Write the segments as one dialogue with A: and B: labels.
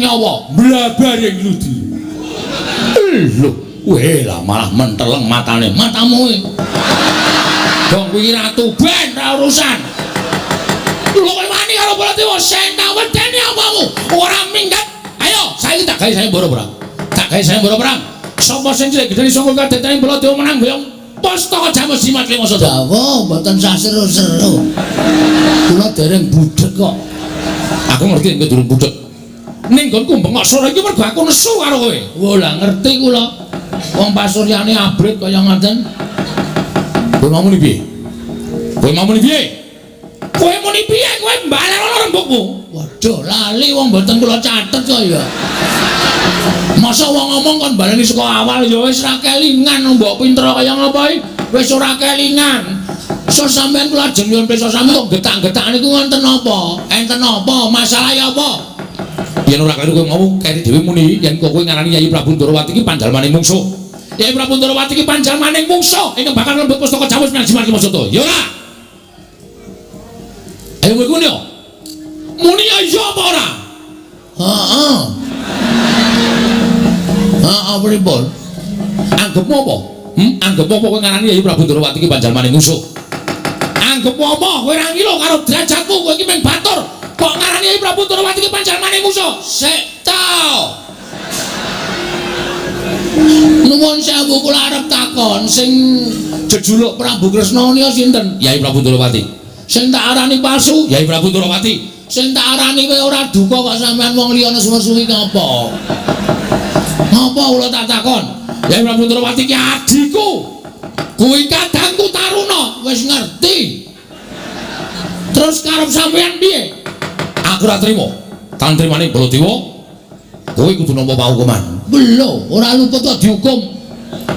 A: nyawa mlabaring ludi. Lho, weh lah malah menteleng matane. Matamu iki. Dong kuwi ratu ben ra urusan. Lho kowe wani karo Baladewa sing tak wedeni apamu? Ora minggat. Ayo, saiki tak gawe sayembara perang. Tak gawe sayembara perang. Sapa sing cilik gedene saka kadetane Baladewa menang goyong pustaka Jamus Jimat Lima Sada.
B: Dawa mboten sah seru-seru. Kula dereng budheg kok.
A: Aku ngerti nek durung budheg. Ning nggonku bengok sore iki mergo aku nesu karo kowe.
B: Wo lah ngerti kula. Wong pasuryane abrit kaya ngoten.
A: Kowe mau muni piye? Kowe mau muni piye? Kowe muni piye? Kowe mbalenono rembugmu.
B: Waduh, lali wong mboten kula catet kok ya.
A: Masa wong ngomong kon baleni saka awal ya wis ra kelingan mbok pinter kaya ngapa iki? Wis ora kelingan.
B: So sampean kula ajeng nyuwun pirsa sami kok getak-getak niku wonten napa? Enten napa? Masalahe apa?
A: Yen ora keliru kowe mau keri dhewe muni yen kok kowe ngarani Yayi Prabu Ndorowati iki panjalmaning mungsuh. Yayi Prabu Ndorowati iki panjalmaning mungsuh ingkang bakal nglebet pustaka Jamus menyang Jimat Lima Sada. Ya ora? Ayo kowe muni yo. Muni ya iya apa ora?
B: Heeh. Heeh pripun?
A: Anggepmu apa? Anggepmu apa kowe ngarani Yayi Prabu Ndorowati iki panjalmaning mungsuh? Anggepmu apa? Kowe ora ngilo karo derajatmu, kowe iki mung batur. Kok ngarani Yayi Prabu Ndorowati iki panjalmaning mungsuh?
B: Sik to. Nuwun sewu kula arep takon sing jejuluk Prabu Kresna nika sinten?
A: Yayi Prabu Ndorowati.
B: Sing tak arani palsu?
A: Yayi Prabu Ndorowati.
B: Sing tak arani kowe ora duka kok sampean wong liya nesu-nesu iki ngapa? Ngapa kula tak takon?
A: Yayi Prabu Ndorowati ki adhiku. Kuwi kadangku Taruna,
B: wis ngerti. Terus karep sampean piye?
A: Aku ora trima. Tan trimane Baladewa, kowe kudu nampa paukuman.
B: Lho, ora luput kok dihukum.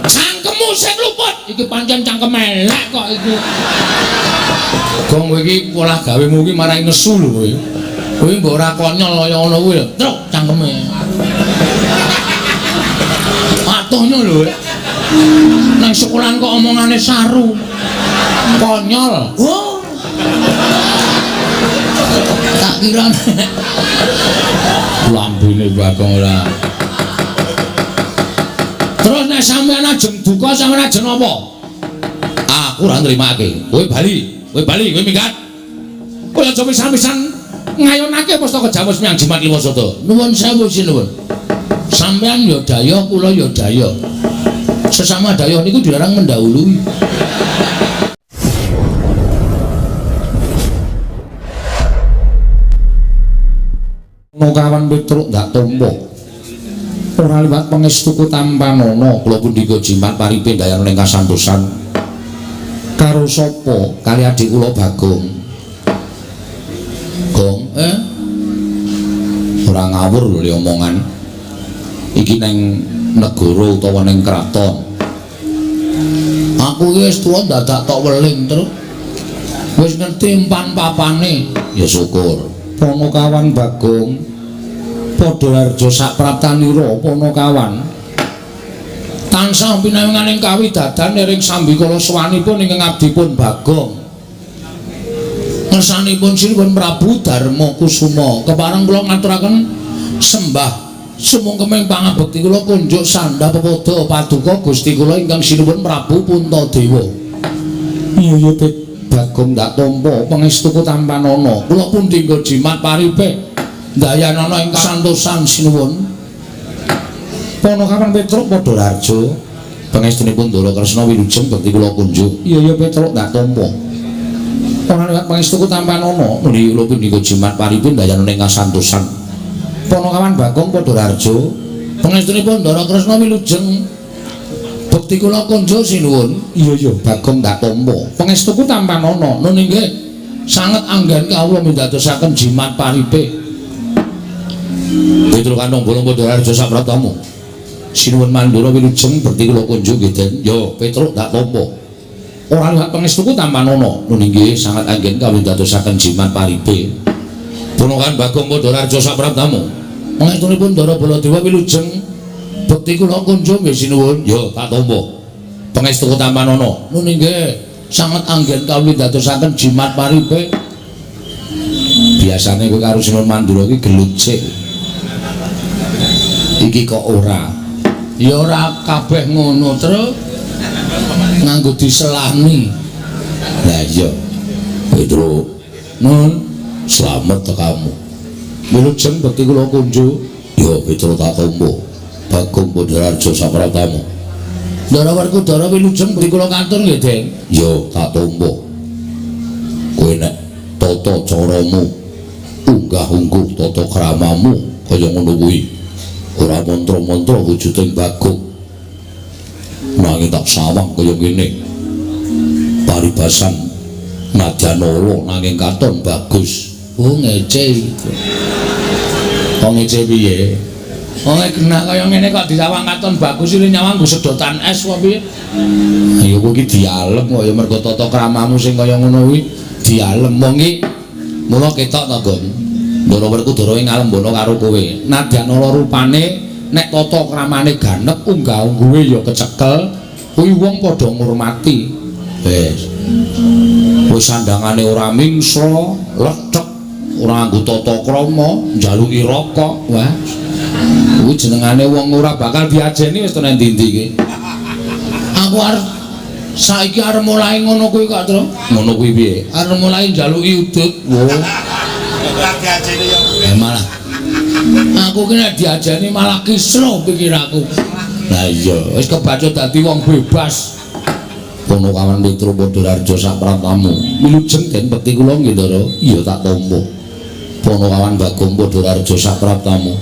A: Cangkemmu sing luput.
B: Iki pancen cangkem elek kok iku.
A: Gong kowe iki polah gawemu iki marai nesu lho kowe.
B: Kowe mbok ora konyol kaya ngono kuwi lho. Truk cangkeme. Patuhnya lho. Nang sekolahan kok omongane saru. Konyol. Oh. Tak kira
A: lambene Bagong ora. Terus nek sampean ajeng duka sampean ajeng apa? Aku ora nrimake. Kowe bali, kowe bali, kowe minggat. Kowe aja pisan-pisan ngayonake pustaka Jamus menyang Jimat Lima Sada.
B: Nuwun sewu sinuwun. Sampean ya dayoh, kula ya dayoh. Sesama dayoh niku dilarang mendahului.
A: Kawan Petruk ndak tompo. Ora liwat pangestuku tampanana kula pundhika jimat paripe ndayana ing kasantosan. Karo sapa? Kali adik kula Bagong. Gong, eh? Ora ngawur lho omongan. Iki neng negara utawa neng kraton.
B: Aku iki wis tuwa dadak tok weling, Truk. Wis ngerti empan papane.
A: Ya syukur. Panakawan Bagong padha harja sak praptanira Panakawan tansah pinanganing kawidadan ering sambikala sowanipun ingkang abdipun Bagong.
B: Ngersanipun Sinuwun Prabu Darma Kusuma kepareng kula ngaturaken sembah sumungkeming pangabekti kula kunjuk sandha pepadha paduka Gusti kula ingkang Sinuwun Prabu Puntadewa.
A: Iya ya Bagong ndak tampa pangestuku tampanana kula pundhingga jimat paripe
B: ndayanana ing kasantosan sinuwun.
A: Panakawan Petruk padha raja pangestunipun Ndara Kresna wilujeng bekti kula kunjuk. Iya ya Petruk ndak tampa ora liwat pangestuku tampanana nuli kula pundhingga jimat paripe ndayanana ing kasantosan. Panakawan Bagong padha raja
B: pangestunipun Ndara Kresna wilujeng bekti kula kunjuk sinuwun.
A: Iya ya Bagong ndak tampa pangestuku tampanana
B: nun inggih sanget anggen kawula mindhadosaken jimat paripe.
A: Petruk kantong bolong padha raja sapraptamu. Sinuwun Mandura wilujeng bekti kula kunjuk nggih Den. Ya Petruk ndak tampa ora liwat pangestuku tampanana nun inggih sanget anggen kawula mindhadosaken jimat paripe. Punakawan Bagong padha raja sapraptamu
B: pangestunipun Ndara Baladewa wilujeng bekti kula kunjuk nggih sinuwun.
A: Ya tak tampa pangestuku tampanana
B: nun inggih sanget anggen kawula ndadosaken jimat paripe.
A: Biasane kowe karo Sinuwun Mandura iki gelut sik. Iki kok ora. Ya ora kabeh ngono, Tru. Nganggo diselani. Lah iya. Petro, nun, slamet kamu. Wilujeng bekti kula kunjuk. Ya Petro tak tampa. Bagong Pandharaja sapratamu. Ndara Werkudara wilujeng bekti kula katur nggih, Den. Ya tak tampa. Kowe nek tata caramu unggah-ungguh tata kramamu kaya ngono kuwi. Ora mantra-mantra wujuding Bagong. Nanging tak sawang kaya ngene. Paribasan nadyan ala nanging katon bagus. Oh ngece iki. Kok ngece piye? Wong genah kaya ngene kok disawang katon bagus iki nyawang nggo sedotan es apa piye? Ya kowe iki dialem kok ya mergo tata kramamu sing kaya ngono kuwi dialem wong iki. Mula ketok to, Gong. Ndara Werkudara ing ngalembana karo kowe. Nadyan ala rupane nek tata kramane ganep unggah-ungguhe ya kecekel, kuwi wong padha ngurmati. Wis. Wis sandangane ora mingsra, lethek, ora nganggo tata krama, njaluki rokok. Wah. Kuwi jenengane wong ora bakal diajeni wis to nang ndi-ndi iki. Aku arep saiki arep mulai ngono kuwi kok, Tru. Ngono kuwi piye? Arep mulai njaluki udut. Wo.
C: Ora diajeni ya.
A: Malah aku ki nek diajeni malah kisruh pikiraku. Lah iya, wis kebacut dadi wong bebas. Kono kawan Petro Pandharaja sapratamu. Wilujeng den bekti kula nggih, Ndara. Iya tak tampa. Kono kawan Bagong Pandharaja sapratamu.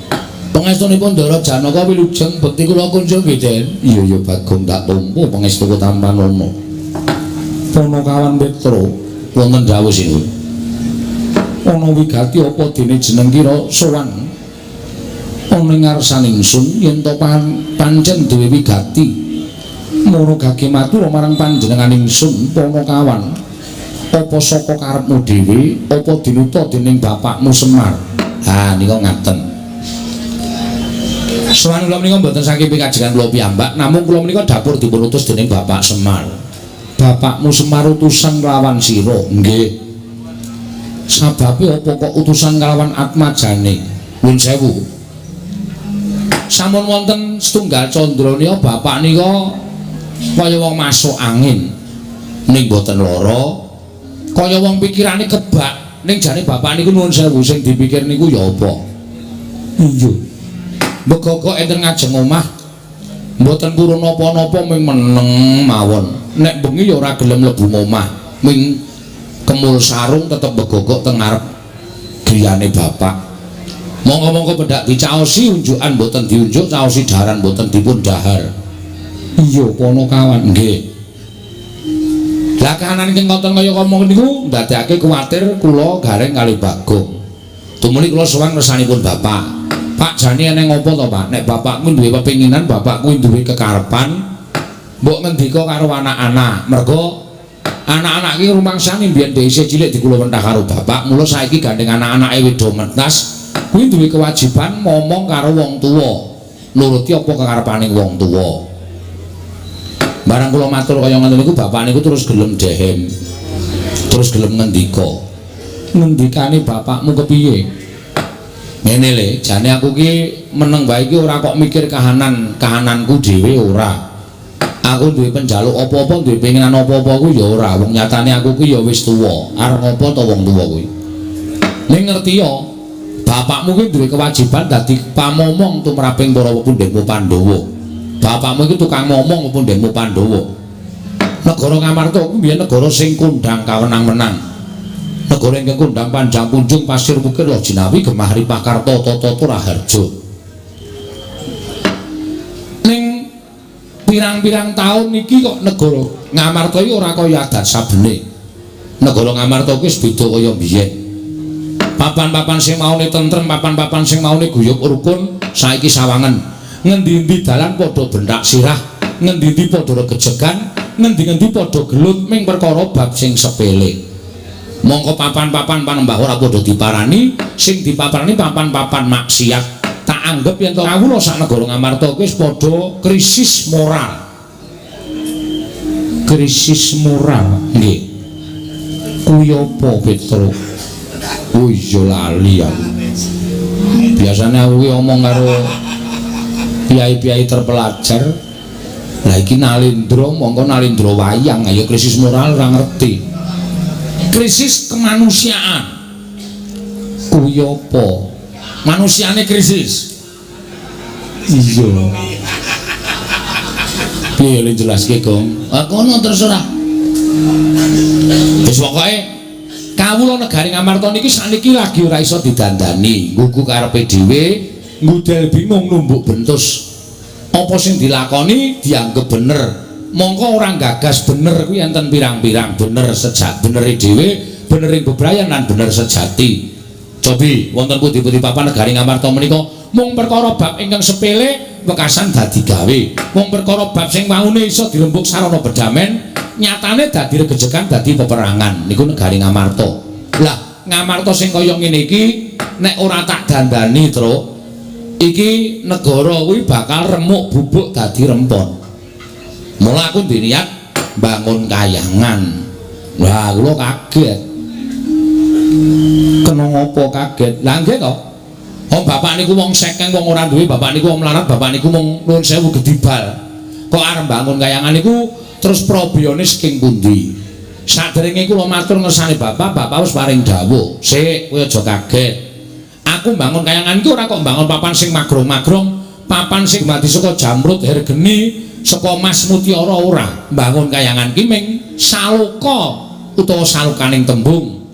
A: Pangestunipun Ndara Janaka wilujeng bekti kula kunjung nggih, Den. Iya ya Bagong tak tampa pangestuku tampanana. Kono kawan Petro wonten dawuh sinuwun. Ana wigati apa dene jeneng kira sowan ana ing ngarsane ingsun yen to pancen duwe wigati mara gage matur marang panjenengan ingsun Panakawan apa saka karepmu dhewe apa dinuta dening bapakmu Semar. Ha nika ngaten. Sowan kula menika mboten saking pikajengan kula piyambak, namung kula menika dapur dipun utus dening Bapak Semar. Bapakmu Semar utusan lawan sira. Nggih. Sababe apa kok utusan kalawan atmajane? Nuwun sewu. Sampun wonten setunggal candra nika bapak nika kaya wong masuk angin ning mboten lara, kaya wong pikirane kebak. Ning jane bapak niku nuwun sewu sing dipikir niku ya apa? Iya. Begogok enten ngajeng omah mboten purun napa-napa ming meneng mawon. Nek bengi ya ora gelem mlebu omah, ming kemul sarung tetep begogok teng ngarep griyane bapak. Monggo-monggo pendak dicaosi unjukan mboten diunjuk, caosi daharan mboten dipun dahar. Iya Panakawan nggih. Lah kahanan ingkang ngoten kaya ngomong niku ndadekake kuwatir kula gareng kalih Bagong. Tumuli kula sowan ngersanipun bapak. Pak jane eneng apa to, Pak? Nek bapakku duwe pepinginan, bapakku duwe kekarepan, mbok ngendika karo anak-anak. Mergo anak-anak iki rumangsane mbiyen isih cilik dikula wentah karo bapak, mula saiki gandeng anak-anake wis do mentas, kuwi duwe kewajiban ngomong karo wong tuwa, nuruti apa kekarepane wong tuwa. Barang kula matur kaya ngoten niku bapak niku terus gelem dehem. Terus gelem ngendika. Ngendikane bapakmu kepiye? Ngene le, jane aku ki meneng wae iki ora kok mikir kahanan-kahananku dhewe ora. Aku duwe penjaluk apa-apa, duwe penginan apa-apa ku ya ora. Wong nyatane aku ki ya wis tuwa. Arep ngopo to wong tuwa kuwi? Ning ngerti ya, bapakmu ki duwe kewajiban dadi pamomong tumraping para pepundhenmu Pandhawa. Bapakmu iki tukang momong pepundhenmu Pandhawa. Negara Ngamarta kuwi biyen negara sing kondhang kawenang-wenang. Negara ingkang kondhang panjang punjung pasir bukir loh jinawi gemah ripah karta tata raharja. Ning pirang-pirang taun iki kok negara Ngamarta iki ora kaya adat sabene. Negara Ngamarta kuwi wis beda kaya biyen. Papan-papan sing maune tentrem, papan-papan sing maune guyub rukun saiki sawangen. Ngendi-endi dalan padha benthak sirah, ngendi-endi padha regejegan, ngendi-endi padha gelut ming perkara bab sing sepele. Mongko papan-papan panembah ora padha diparani, sing dipaparani papan-papan maksiat. Tak anggep yen to kawula sak negara Ngamarta kuwi wis padha krisis moral. Krisis moral, nggih. Kuwi apa, Petro? Oh iya lali aku. Biasane aku ki omong karo Piai-piai terpelajar. Lah iki Nalendra mongko Nalendra wayang, ayo krisis moral ora ngerti. Krisis kemanusiaan. Kuwi apa? Manusiane krisis. Iya. Piye le jelaske, Gong? Ah kono terserah. Wis pokoke kawula negari Ngamarta niki sakniki lagi ora iso didandani, nggugu karepe dhewe, ngudel bingung numbuk bentus. Apa sing dilakoni dianggep bener. Mongko ora gagas bener kuwi enten pirang-pirang bener sejak benere dhewe, benering bebrayan lan bener sejati. Cobi wonten pundi-pundi papan negari Ngamarta menika mung perkara bab ingkang sepele wekasan dadi gawe. Mung perkara bab sing waune iso dirembug sarana bedamen, nyatane dadi regejegan dadi peperangan. Niku negari Ngamarta. Lah, Ngamarta sing kaya ngene iki nek ora tak dandani, Truk, iki negara kuwi bakal remuk bubuk dadi rempon. Mula aku duwe niat bangun kayangan. Wah, kula kaget. Kena ngopo kaget? Lah nggih to. Wong bapak niku wong sekeng, wong ora duwe, bapak niku wong melarat, bapak niku mung nuwun sewu gedibal. Kok arep bangun kayangan niku terus probiyone saking pundi? Saderenge kula matur ngersane bapak, bapak wis paring dawuh. Sik, kowe aja kaget. Aku bangun kayangan iki ora kok bangun papan sing magrong-magrong, papan sing dumadi saka jamrut hergeni, saka mas mutiara ora. Bangun kayangan ki ming saloka utawa salukaning tembung.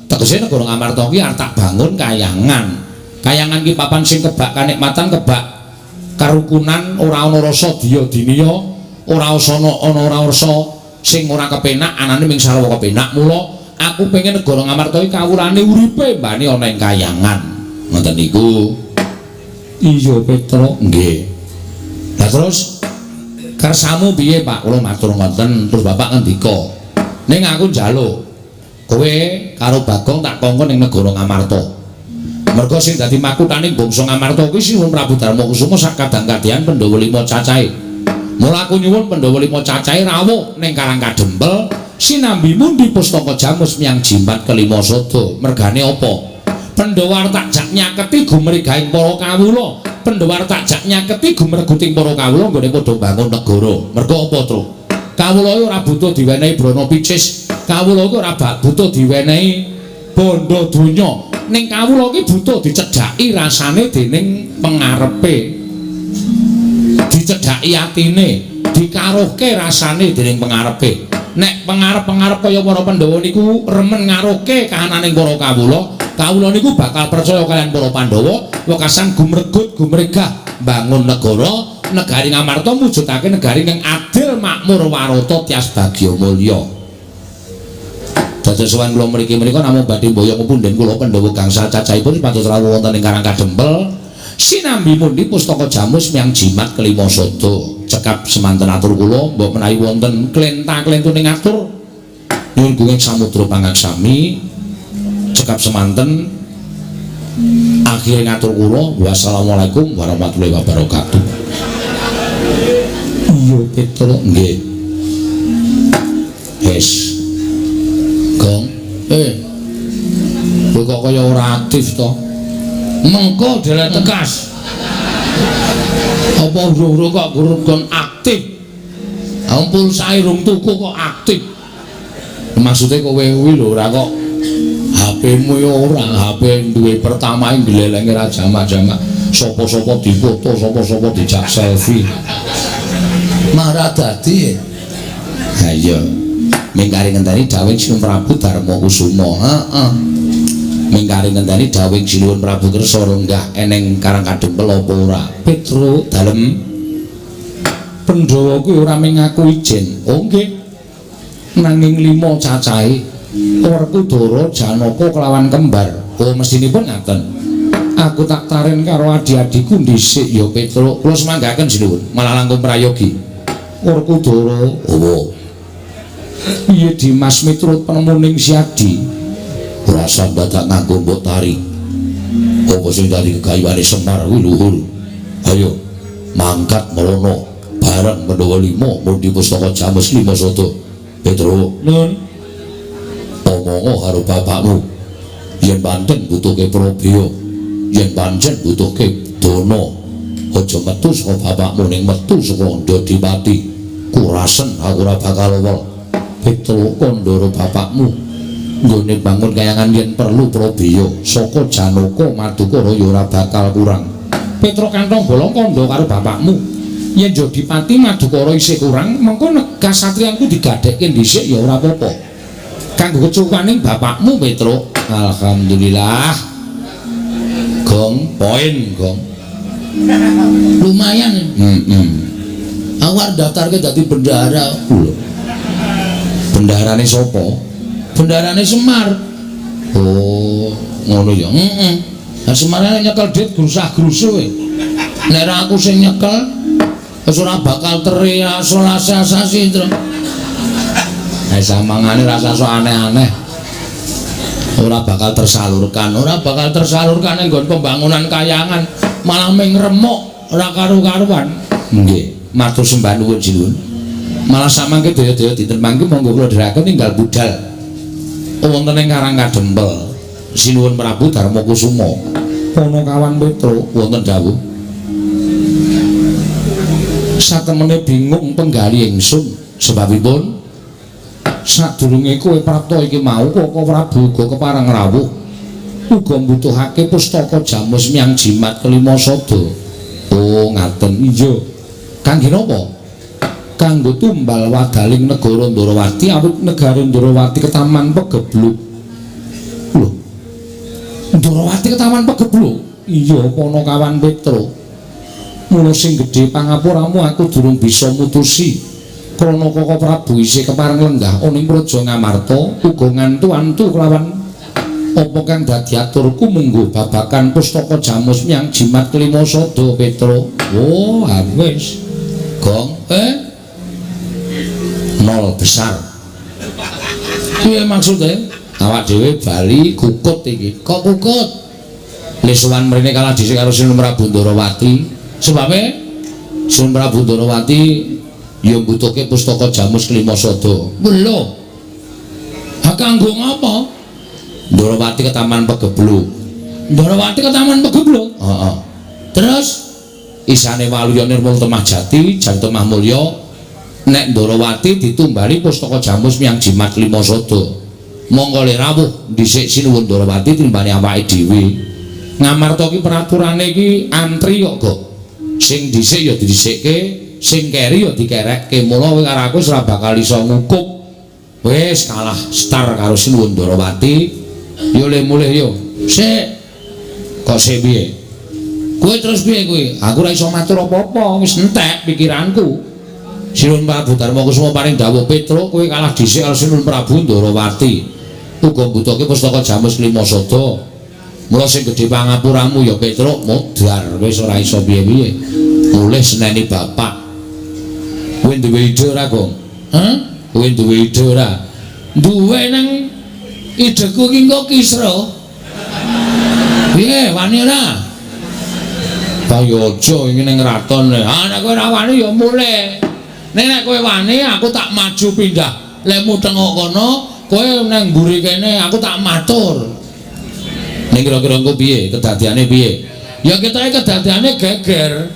A: Tegese negara Ngamarta ki arep tak bangun kayangan. Kayangan ki papan sing kebak kanikmatan, kebak karukunan, ora ana rasa diya diniya, ora ana ora rasa sing ora kepenak, anane ming sarwa kepenak. Mula aku pengen negara Ngamarta iki kawulane uripe mbane ana ing kayangan. Ngoten niku. Iya, Petro, nggih. Lah terus kersamu piye, Pak? Kula matur ngoten, terus bapak ngendika, "Ning aku njaluk kowe karo Bagong tak kongkon ning negara Ngamarta." Merga sing dadi makuthaning bangsa Ngamarta kuwi Sinuwun Prabu Darma Kusuma sak kadang-kadhean Pandhawa lima cacahe. Mula aku nyuwun Pandhawa lima cacahe rawuh ning Karang Kadempel sinambi mundi pustaka jamus miyang jimat kelima sada. Mergane apa? Pandhawa tak jak nyaketi gumregahing para kawula. Pandhawa tak jak nyaketi gumreguting para kawula nggone padha bangun negara. Merga apa, Truk? Kawula ora butuh diwenehi brana picis. Kawula iki ora butuh diwenehi bondo donya. Ning kawula iki butuh dicedhaki rasane dening pengarepe. Dicedhaki atine, dikaruhke rasane dening pengarepe. Nek pengarep-pengarep kaya para Pandhawa niku remen ngaruhke kahananing para kawula, kawula niku bakal percaya kaliyan para Pandhawa, wekasan gumregut gumregah bangun negara, negari Ngamarta mujudake negari ingkang adil, makmur, warata, tias bagya mulya. Dados sowan kula mriki menika namung badhe mboyong punden kula Pandhawa gangsal cacahipun supados rawuh wonten ing Karang Kadempel sinambi mundi pustaka jamus miyang jimat kelima sada. Cekap semanten atur kula, mbok menawi wonten klenta-klentune ngatur nyuwun gunging samudra pangaksami. Cekap semanten akhire ngatur kula, wassalamualaikum warahmatullahi wabarakatuh. Iya, Petro, nggih. Wis. Gong. Kowe kok kaya ora aktif to? Mengko dhewe tekas. Apa urung-urung kok gon aktif? Ampun pulsae rung tuku kok aktif. Maksude kowe kuwi lho ora kok HP-mu ya ora, HP duwe pertama glelenge ra jamak-jamak. Sapa-sapa dipoto, sapa-sapa dijak selfie.
B: Marah dadi.
A: Ha iya. Mingkari ngenteni dawuh Sinuwun Prabu Darma Kusuma. Heeh. Mingkari ngenteni dawuh Sinuwun Prabu Kersa lenggah eneng Karang Kadempel apa ora? Petro dalem Pandhawa kuwi ora mung ngaku ijen. Oh nggih. Nanging lima cacahe Werkudara, Janaka kelawan kembar. Oh mestinipun ngaten. Aku tak taren karo adi-adiku dhisik ya Petro. Kula semanggaken Sinuwun, malah langkung prayogi. Werkudara, oh. Piye Dimas miturut penemuning Siadi? Ora usah dadak nganggo mbok tari. Apa sing dadi kegayuhane Semar kuwi luhur. Ayo mangkat merono bareng Pandhawa lima mundi pustaka jamus lima sada. Petro,
B: Nun.
A: Omongo karo bapakmu. Yen pancen butuhke probaya, yen pancen butuhke dana, Aja metu saka bapakmu ning metu saka Ndodipati. Kurasen aku ora bakal owol. Petruk kandhara bapakmu nggone bangun kayangan yen perlu prabeya saka Janaka Madukara ya ora bakal kurang. Petruk kantong bolong kandha karo bapakmu. Yen Jodipati Madukara isih kurang, mengko kasatriyanku digadhekke dhisik ya ora apa-apa. Kanggo kecukupaning bapakmu Petruk. Alhamdulillah. Gong, poin gong. Lumayan. Heeh. Aku arep daftarke dadi bendahara. Lho. Bendaharane sapa? Bendaharane Semar. Oh, ngono ya. Heeh. Lah Semar nyekel dit grusah-grusu kowe. Nek ora aku sing nyekel wis ora bakal terrealisasi, Tru. Nek samangane rasa sok aneh-aneh. Ora bakal tersalurkan, ora bakal tersalurkan ning nggon pembangunan kayangan, malah ming remuk ora karu-karuan. Nggih, matur sembah nuwun sinuwun. Malah samangke daya-daya dinten mangke monggo kula dherekaken ninggal budal. Wonten ing Karang Kadempel. Sinuwun Prabu Darma Kusuma. Panakawan Petruk wonten dawuh. Satemene bingung penggali ingsun sebabipun sadurunge kowe prapta iki mau Koko Prabu uga kepareng rawuh uga mbutuhake pustaka jamus miang jimat kelima sada. Oh ngaten. Iya. Kangge napa? Kanggo tumbal wadaling negara Ndrawati awit negara Ndrawati ketaman pegebluk. Lho. Ndrawati ketaman pegebluk? Iya, Panakawan Petruk. Mula sing gedhe pangapuramu aku durung bisa mutusi. Krana Koko Prabu isih kepareng lenggah ana ing Praja Ngamarta uga ngantu-antu kelawan apa kang dadi aturku munggo babakan pustaka jamus miang jimat kelima sada Petruk. Oh, wis. Gong, nol besar. Piye maksude? Awak dhewe bali kukut iki. Kok kukut? Le sowan mrene kalah dhisik karo Sinuwun Prabu Ndrawati. Sebabe Sinuwun Prabu Ndrawati ya mbutuhke pustaka jamus kelima sada. Lho. Ha kanggo ngapa? Ndrawati ketaman pegebluk. Ndrawati ketaman pegebluk? Heeh. Terus isane Waluya Nirmala Temah Jati, Jan Temah Mulya nek Ndrawati ditumbali pustaka jamus miang jimat kelima sada. Monggo le rawuh dhisik Sinuwun Ndrawati timbane awake dhewe. Ngamarta ki peraturane iki antri kok, Gok. Sing dhisik ya didhisikke, sing keri ya dikerekke. Mula kowe karo aku ora bakal iso ngukup. Wis kalah star karo Sinuwun Ndrawati. Yo le mulih yo. Sik. Kok sik piye? Kowe terus piye kowe? Aku ora iso matur apa-apa, wis entek pikiranku. Sinuwun Prabu Darma Kusuma paring dawuh Petruk, kowe kalah dhisik karo Sinuwun Prabu Ndrawati. Uga mbutuhke pustaka jamus kelima sada. Mula sing gedhe pangapuramu ya Petruk modar wis ora iso piye-piye. Mulih seneni bapak. Kowe duwe ide ora, Gong? Hah? Kowe duwe ide ora? Duwe nang ideku ki engko kisra. Piye, wani ora? Kaya aja iki ning kraton. Ah nek kowe ora wani ya mulih. Nek nek kowe wani aku tak maju pindah. Lemu tengok kono, kowe nang mburi kene aku tak matur. Ning kira-kira engko piye? Kedadiane piye? Ya ketoke kedadiane geger.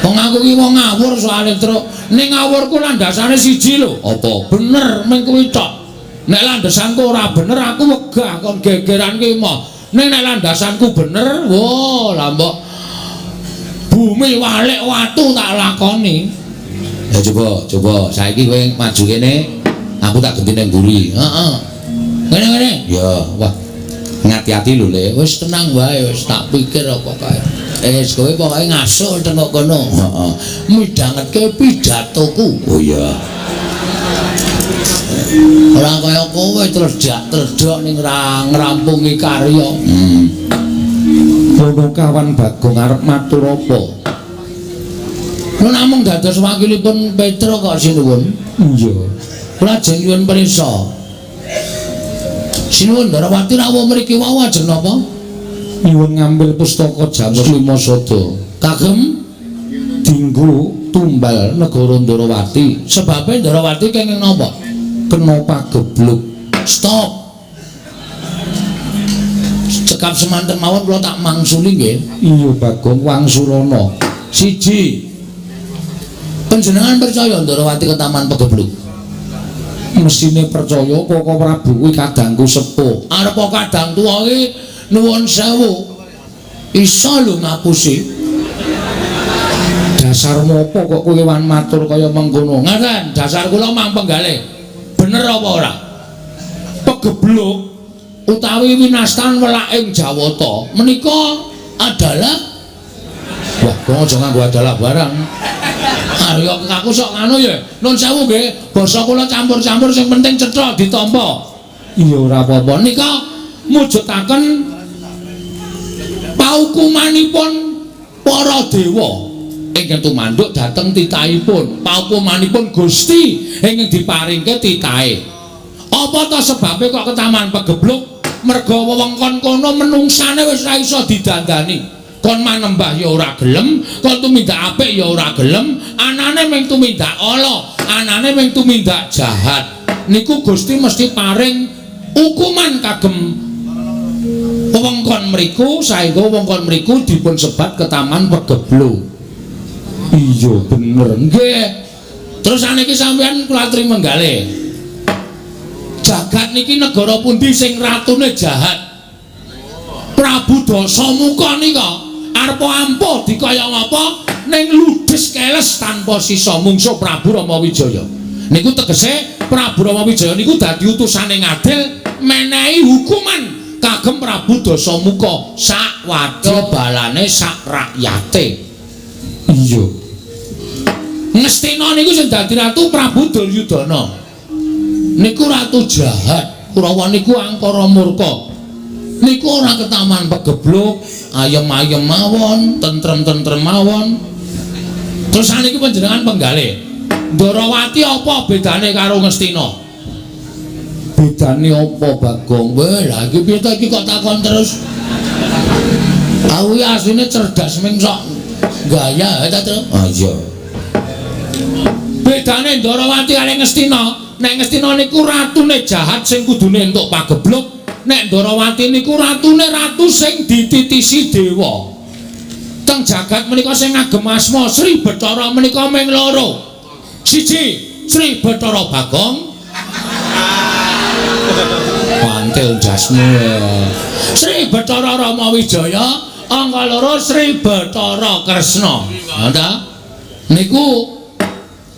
A: Wong aku ki wong ngawur soalé, Truk. Ning ngawurku landasane siji lho. Apa? Bener mung kuwi tok. Nek landasanku ora bener aku wegah kon gegeran ki moh. Ning nek landasanku bener, wo lah mbok bumi walik watu tak lakoni. Ya coba, coba saiki kowe maju kene, aku tak genti ning mburi. Heeh. Ngene-ngene. Ya, wah. Ngati-ati lho, Le. Wis tenang wae, wis tak pikir apa kae. Wis kowe pokoke ngasuh tengok kono. Heeh. Midhangetke pidatoku. Oh iya. Ora kaya kowe tledhak-tledhok ning ngrampungi karya. Panakawan Bagong arep matur apa? Kula namung dados wakilipun Petruk kok sinuwun. Iya. Kula ajeng nyuwun prisa. Sinuwun Ndrawati rawuh mriki wau ajeng napa? Nyuwun ngambil pustaka jamus lima sada. Kagem dinggo tumbal negara Ndrawati. Sebabe Ndrawati kenging napa? Kena pagebluk. Stop. Cekap semanten mawon kula tak mangsuli nggih. Iya Bagong wangsulana. Siji. Panjenengan percaya Ndarawati ketaman pegebluk? Mesine percaya Koko Prabu kuwi kadangku sepuh. Arep kadang tuwa iki nuwun sewu. Iso lho ngapusi. Dasarmu apa kok kowe wan matur kaya mengkono? Ngaten, dasar kula mang penggalih. Bener apa ora? Pegebluk utawi winastan welaking Jawata menika adalah wah, kok aja nganggo adalah barang. Ayo aku sok nganu ya. Nun sewu nggih, basa kula campur-campur sing penting cetha ditampa. Iya ora apa-apa. Nika mujudaken paukumanipun para dewa ingkang tumanduk dhateng titahipun, paukumanipun Gusti ingkang diparingke titahe. Apa ta sebabe kok ketaman pegebluk? Merga wewengkon kono menungsane wis ora iso didandani. Kon manembah ya ora gelem, kon tumindak apik ya ora gelem, anane mung tumindak ala, anane mung tumindak jahat. Niku Gusti mesti paring hukuman kagem wewengkon mriku, saengga wewengkon mriku dipun sebat ketaman pegebluk. Iya bener nggih. Terus saniki sampeyan kula aturi menggalih. Jagat niki negara pundi sing ratune jahat? Prabu Dasamuka nika arep ampuh dikaya ngapa ning ludes keles tanpa sisa mungsuh Prabu Rama Wijaya. Niku tegese Prabu Rama Wijaya niku dadi utusane ngadil menehi hukuman kagem Prabu Dasamuka sak wadya balane sak rakyate. Iya. Ngastina niku sing dadi ratu Prabu Duryudana. Niku ratu jahat, Kurawa niku angkara murka. Niku ora ketaman pegebluk, ayem-ayem mawon, tentrem-tentrem mawon. Terus saniki panjenengan penggalih. Ndarawati apa bedane karo Ngastina? Bedane apa, Bagong? Weh, lha iki piye to iki kok takon terus? Aku iki asline cerdas ming sok gaya ta, Tru? Ah iya. Bedane Ndarawati karo Ngastina, nek Ngastina niku ratune jahat sing kudune entuk pagebluk, nek Ndarawati niku ratune ratu sing dititisi dewa. Teng jagat menika sing ngagem asma Sri Bathara menika ming loro. Siji, Sri Bathara Bagong. Pantil jasmu. Sri Bathara Rama Wijaya, angka loro Sri Bathara Kresna. Ha ta? Niku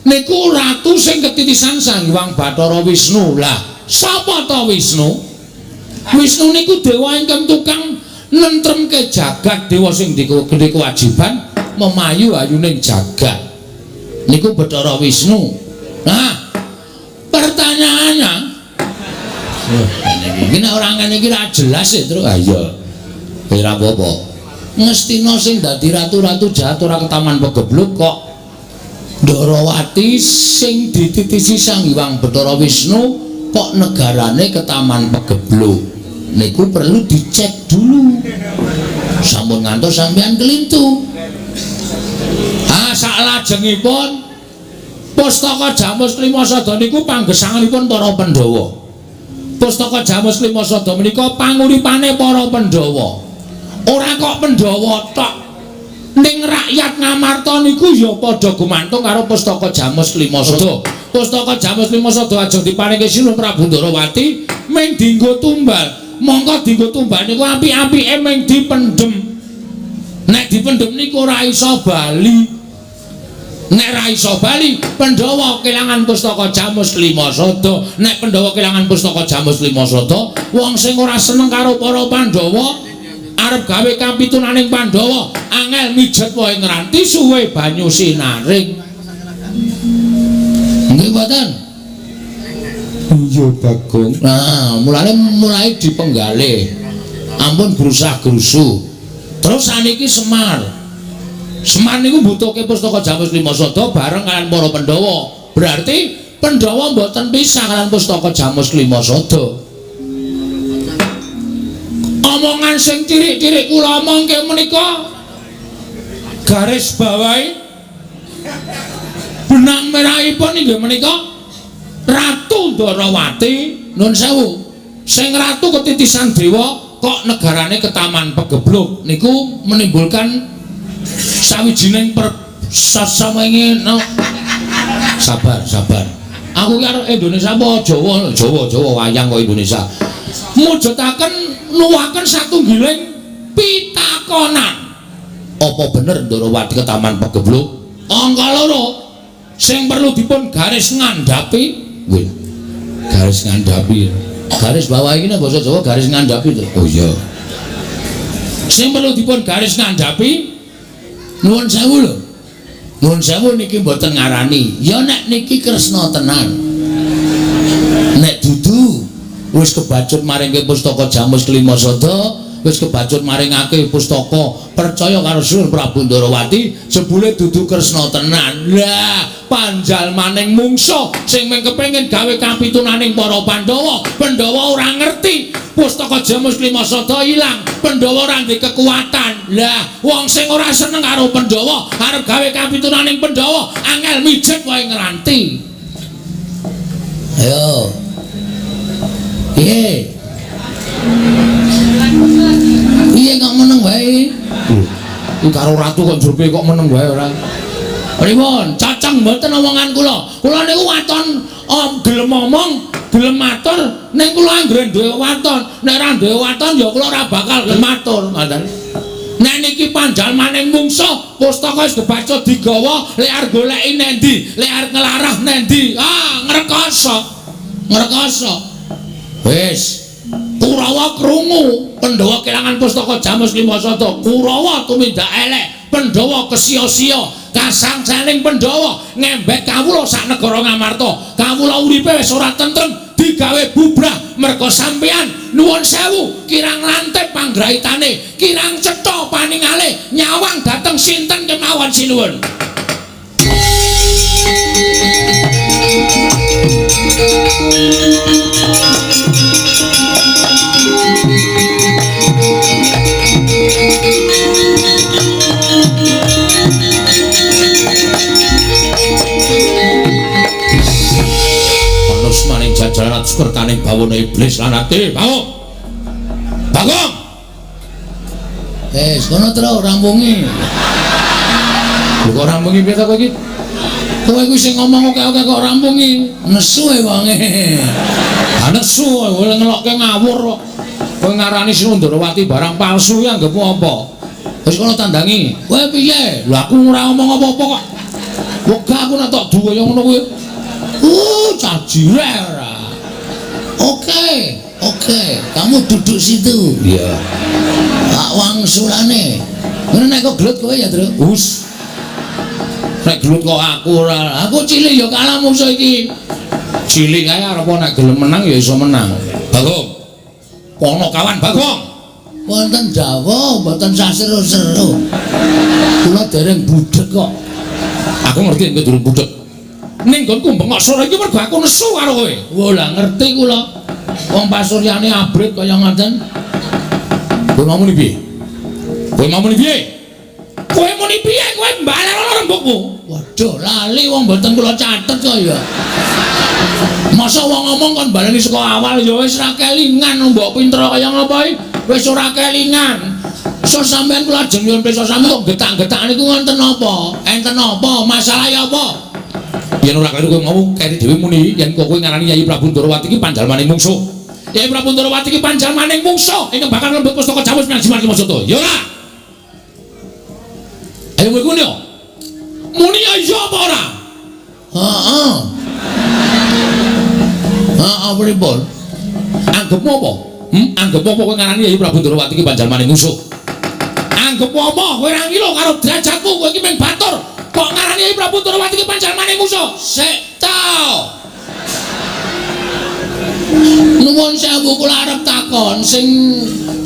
A: niku ratu sing ketitisan Sang Hyang Bathara Wisnu. Lah, sapa ta Wisnu? Wisnu niku dewa ingkang tukang nentremke jagat, dewa sing dikene kewajiban memayu ayuning jagat. Niku Bathara Wisnu. Nah, pertanyaannya, iki nek ora ngene iki ra jelas ya, Tru. Ah iya. Ora apa-apa. Ngastina sing dadi ratu-ratu jahat ora ketaman pegebluk kok Ndarawati sing dititisi Sang Hyang Bathara Wisnu kok negarane ketaman pegebluk. Niku perlu dicek dulu. Sampun ngantos sampean kelintu. Ah saklajengipun Pustaka Jamus Klima Sada niku panggesanganipun para Pandhawa. Pustaka Jamus Klima Sada menika panguripane para Pandhawa. Ora kok Pandhawa tok. Ning rakyat Ngamarta niku ya padha gumantung karo Pustaka Jamus Klima Sada. Pustaka Jamus Klima Sada ajeng diparingke Sinuhun Prabu Ndarawati mung dienggo tumbal. Mongko dienggo tumbal niku apik-apike mung dipendhem. Nek dipendhem niku ora iso bali. Nek ra iso bali, Pandhawa kelangan Pustaka Jamus Klima Sada. Nek Pandhawa kelangan Pustaka Jamus Klima Sada, wong sing ora seneng karo para Pandhawa arep gawe kapitunaning Pandhawa, angel mijet wae ngranti suwe banyu sinaring. Nggih mboten? Iya Bagong. Nah, mulane mulai dipenggalih. Ampun grusah-grusu. Terus saniki Semar. Semar niku mbutuhke Pustaka Jamus Klima Sada bareng kalian para Pandhawa. Berarti Pandhawa mboten pisah kalian Pustaka Jamus Klima Sada. Omongan sing cirik-cirik kula omongke menika garis bawahi benang merahipun inggih menika Ratu Ndarawati nun sewu sing ratu ketitisan dewa kok negarane ketaman pegebluk niku menimbulkan Sawijining persasamenge no. Sabar, sabar. Aku ki arep Indonesia apa Jawa? Jawa, Jawa wayang kok Indonesia. Mujudaken nuwaken satunggiling pitakonan. Apa bener Ndorowati ketaman pegebluk? Angka loro sing perlu dipun garis ngandhapi, nggih. Garis ngandhapi. Garis bawah iki nek basa Jawa garis ngandhapi to. Oh iya. Sing perlu dipun garis ngandhapi nuwun sewu lho. Nuwun sewu niki mboten ngarani. Ya nek niki Kresna tenan. Nek dudu wis kebacut maringke pustaka Jamus Kelima Sada, wis kebacut maringake pustaka percaya karo Sur Prabu Ndorowati, jebule dudu Kresna tenan. Lah, panjalmaning mungsuh sing mung kepengin gawe kapitunaning para Pandhawa, Pandhawa ora ngerti pustaka Jamus Kelima Sada ilang, Pandhawa ora ndek kekuatan. Lah, wong sing ora seneng karo Pandhawa arep gawe kapitunaning Pandhawa, angel mijet wae ngranti.
B: Ayo. Piye? Piye kok meneng wae?
A: Iki karo ratu kok njurpe kok meneng wae ora. Pripun? Cacang mboten omongan kula. Kula niku waton gelem omong, gelem matur, ning kula anggere duwe waton. Nek ora duwe waton ya kula ora bakal gelem matur, ngoten. Nek niki panjalmaning mungsuh, pustaka wis kebacut digawa, lek arep goleki nendi, lek arep nglarah nendi. Ah, ngrekoso. Ngrekoso. Wis. Kurawa krungu, Pandhawa kelangan pustaka Jamus Lima Sada. Kurawa tumindak elek, Pandhawa kesia-sia, kasangsaning Pandhawa ngembek kawula sak negara Ngamarta. Kawula uripe wis ora tentrem, digawe bubrah merga sampeyan. Nuwun sewu, kirang lantip panggraitane, kirang cetha paningale, nyawang dhateng sinten kemawon sinuwun. Panus maning jajaran sukertaning bawana iblis lan ati. Bagong. Bagong.
B: Wis kono tro rampungi.
A: Lho kok rampungi piye ta kowe iki? Kowe kuwi sing ngomong akeh-akeh kok rampungi.
B: Nesu e wonge.
A: Ha nesu kowe ngelokke ngawur kok. Kowe ngarani Sundrawati barang palsu ya anggepmu apa? Wis kono tandangi.
B: Kowe piye?
A: Lho aku ora ngomong apa-apa kok. Wegah aku nek tok duwe kaya ngono kuwi. Cah jireh ora.
B: Oke, oke, kamu duduk situ.
A: Iya.
B: Pak wangsulane. Ngono nek kok gelut kowe ya, Tru?
A: Us. Nek gelut kok aku ora.
B: Aku cilik ya kalah mungsuh iki.
A: Cilik kae arep nek gelem menang ya iso menang. Bagong. Kono kawan Bagong.
B: Wonten dawuh mboten saseru-seru. Kula dereng budheg kok.
A: Aku ngerti nek durung budheg. Ning nggonku bengok sore iki mergo aku nesu karo kowe.
B: Wah, lah ngerti kula. Wong pasuryane abrit kaya ngoten.
A: Kowe mau muni piye? Kowe mau muni piye? Kowe muni piye? Kowe mbalenono rembugmu.
B: Waduh, lali wong mboten kula catet kok ya.
A: Masa wong ngomong kon baleni saka awal ya wis ra kelingan mbok pinter kaya ngapa iki? Wis ora kelingan.
B: So sampean kula ajeng nyuwun pirsa sami kok getak-getak niku wonten napa? Enten napa? Masalahe apa?
A: Yen ora kleru kowe ngomong keri dhewe muni yen kok kowe ngarani Yayi Prabu Ndorowati iki panjalmaning mungsuh. Yayi Prabu Ndorowati iki panjalmaning mungsuh ingkang bakal nglembut pustaka Jamus menyang Jimat Lima Sada. Ya ora? Ayo kowe muni. Muni ya apa ora?
B: Heeh. Heeh pripun?
A: Anggepmu apa? Anggepmu apa kowe ngarani Yayi Prabu Ndorowati iki panjalmaning mungsuh? Anggepmu apa? Kowe ora ngira karo derajatmu kowe iki mung batur. Kok ngarani Yayi Prabu Ndorowati iki panjalmaning mungsuh?
B: Sik ta. Nuwun sewu kula arep takon sing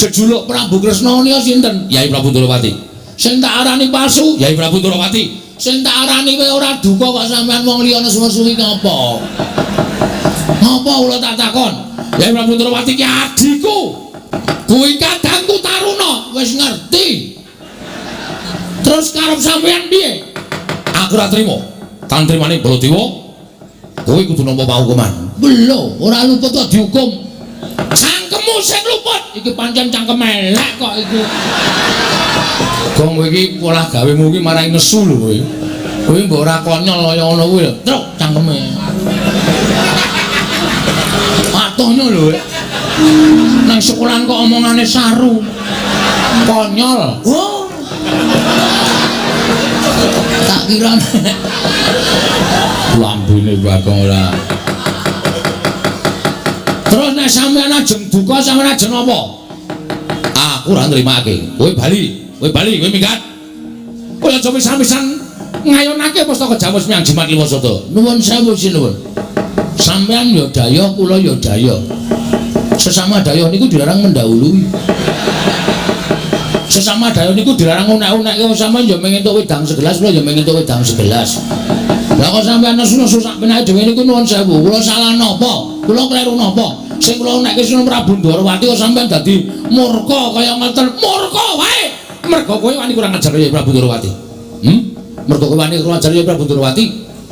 B: jejuluk Prabu Kresna nika sinten?
A: Yayi Prabu Ndorowati.
B: Sing tak arani palsu?
A: Yayi Prabu Ndorowati.
B: Sing tak arani kowe ora duka kok sampean wong liya nesu-nesu iki ngapa? Ngapa kula tak takon?
A: Yayi Prabu Ndorowati ki adhiku. Kuwi kadangku Taruna,
B: wis ngerti. Terus karep sampean piye?
A: Aku ora trimo. Tan trimane Baladewa, kowe kudu nampa paukuman.
B: Lho, ora luput kok dihukum.
A: Cangkemmu sing luput.
B: Iki pancen cangkem elek kok iki.
A: Gong kowe iki polah gawemu iki marai nesu lho kowe. Kowe mbok ora konyol kaya ngono kuwi lho. Truk cangkeme. Patuhnya lho. Nang sekolahan kok omongane saru. Konyol. Oh. Tak kira lambene Bagong ora. Terus nek sampeyan ajeng duka sampeyan ajeng apa? Aku ora nrimake. Kowe bali. Kowe bali, kowe minggat. Kowe aja pisan-pisan ngayonake pustaka Jamus menyang Jimat Limasada.
B: Nuwun sewu sinuwun. Sampeyan ya dayuh, kula ya dayuh. Sesama dayuh niku dilarang mendahului. Sesama dayuh niku dilarang unek-unekke wong sampeyan ya mung entuk wedang segelas, kula ya mung entuk wedang segelas. Lah kok sampeyan nesu-nesu sak penake dhewe niku nuwun sewu. Kula salah napa? Kula kleru napa? Sing kula unekke Sunan Prabu Ndorowati kok sampeyan dadi murka kaya ngoten. Murka wae. Mergo kowe wani kurang ajar ya Prabu Ndorowati. Mergo kowe wani kurang ajar ya Prabu Ndorowati,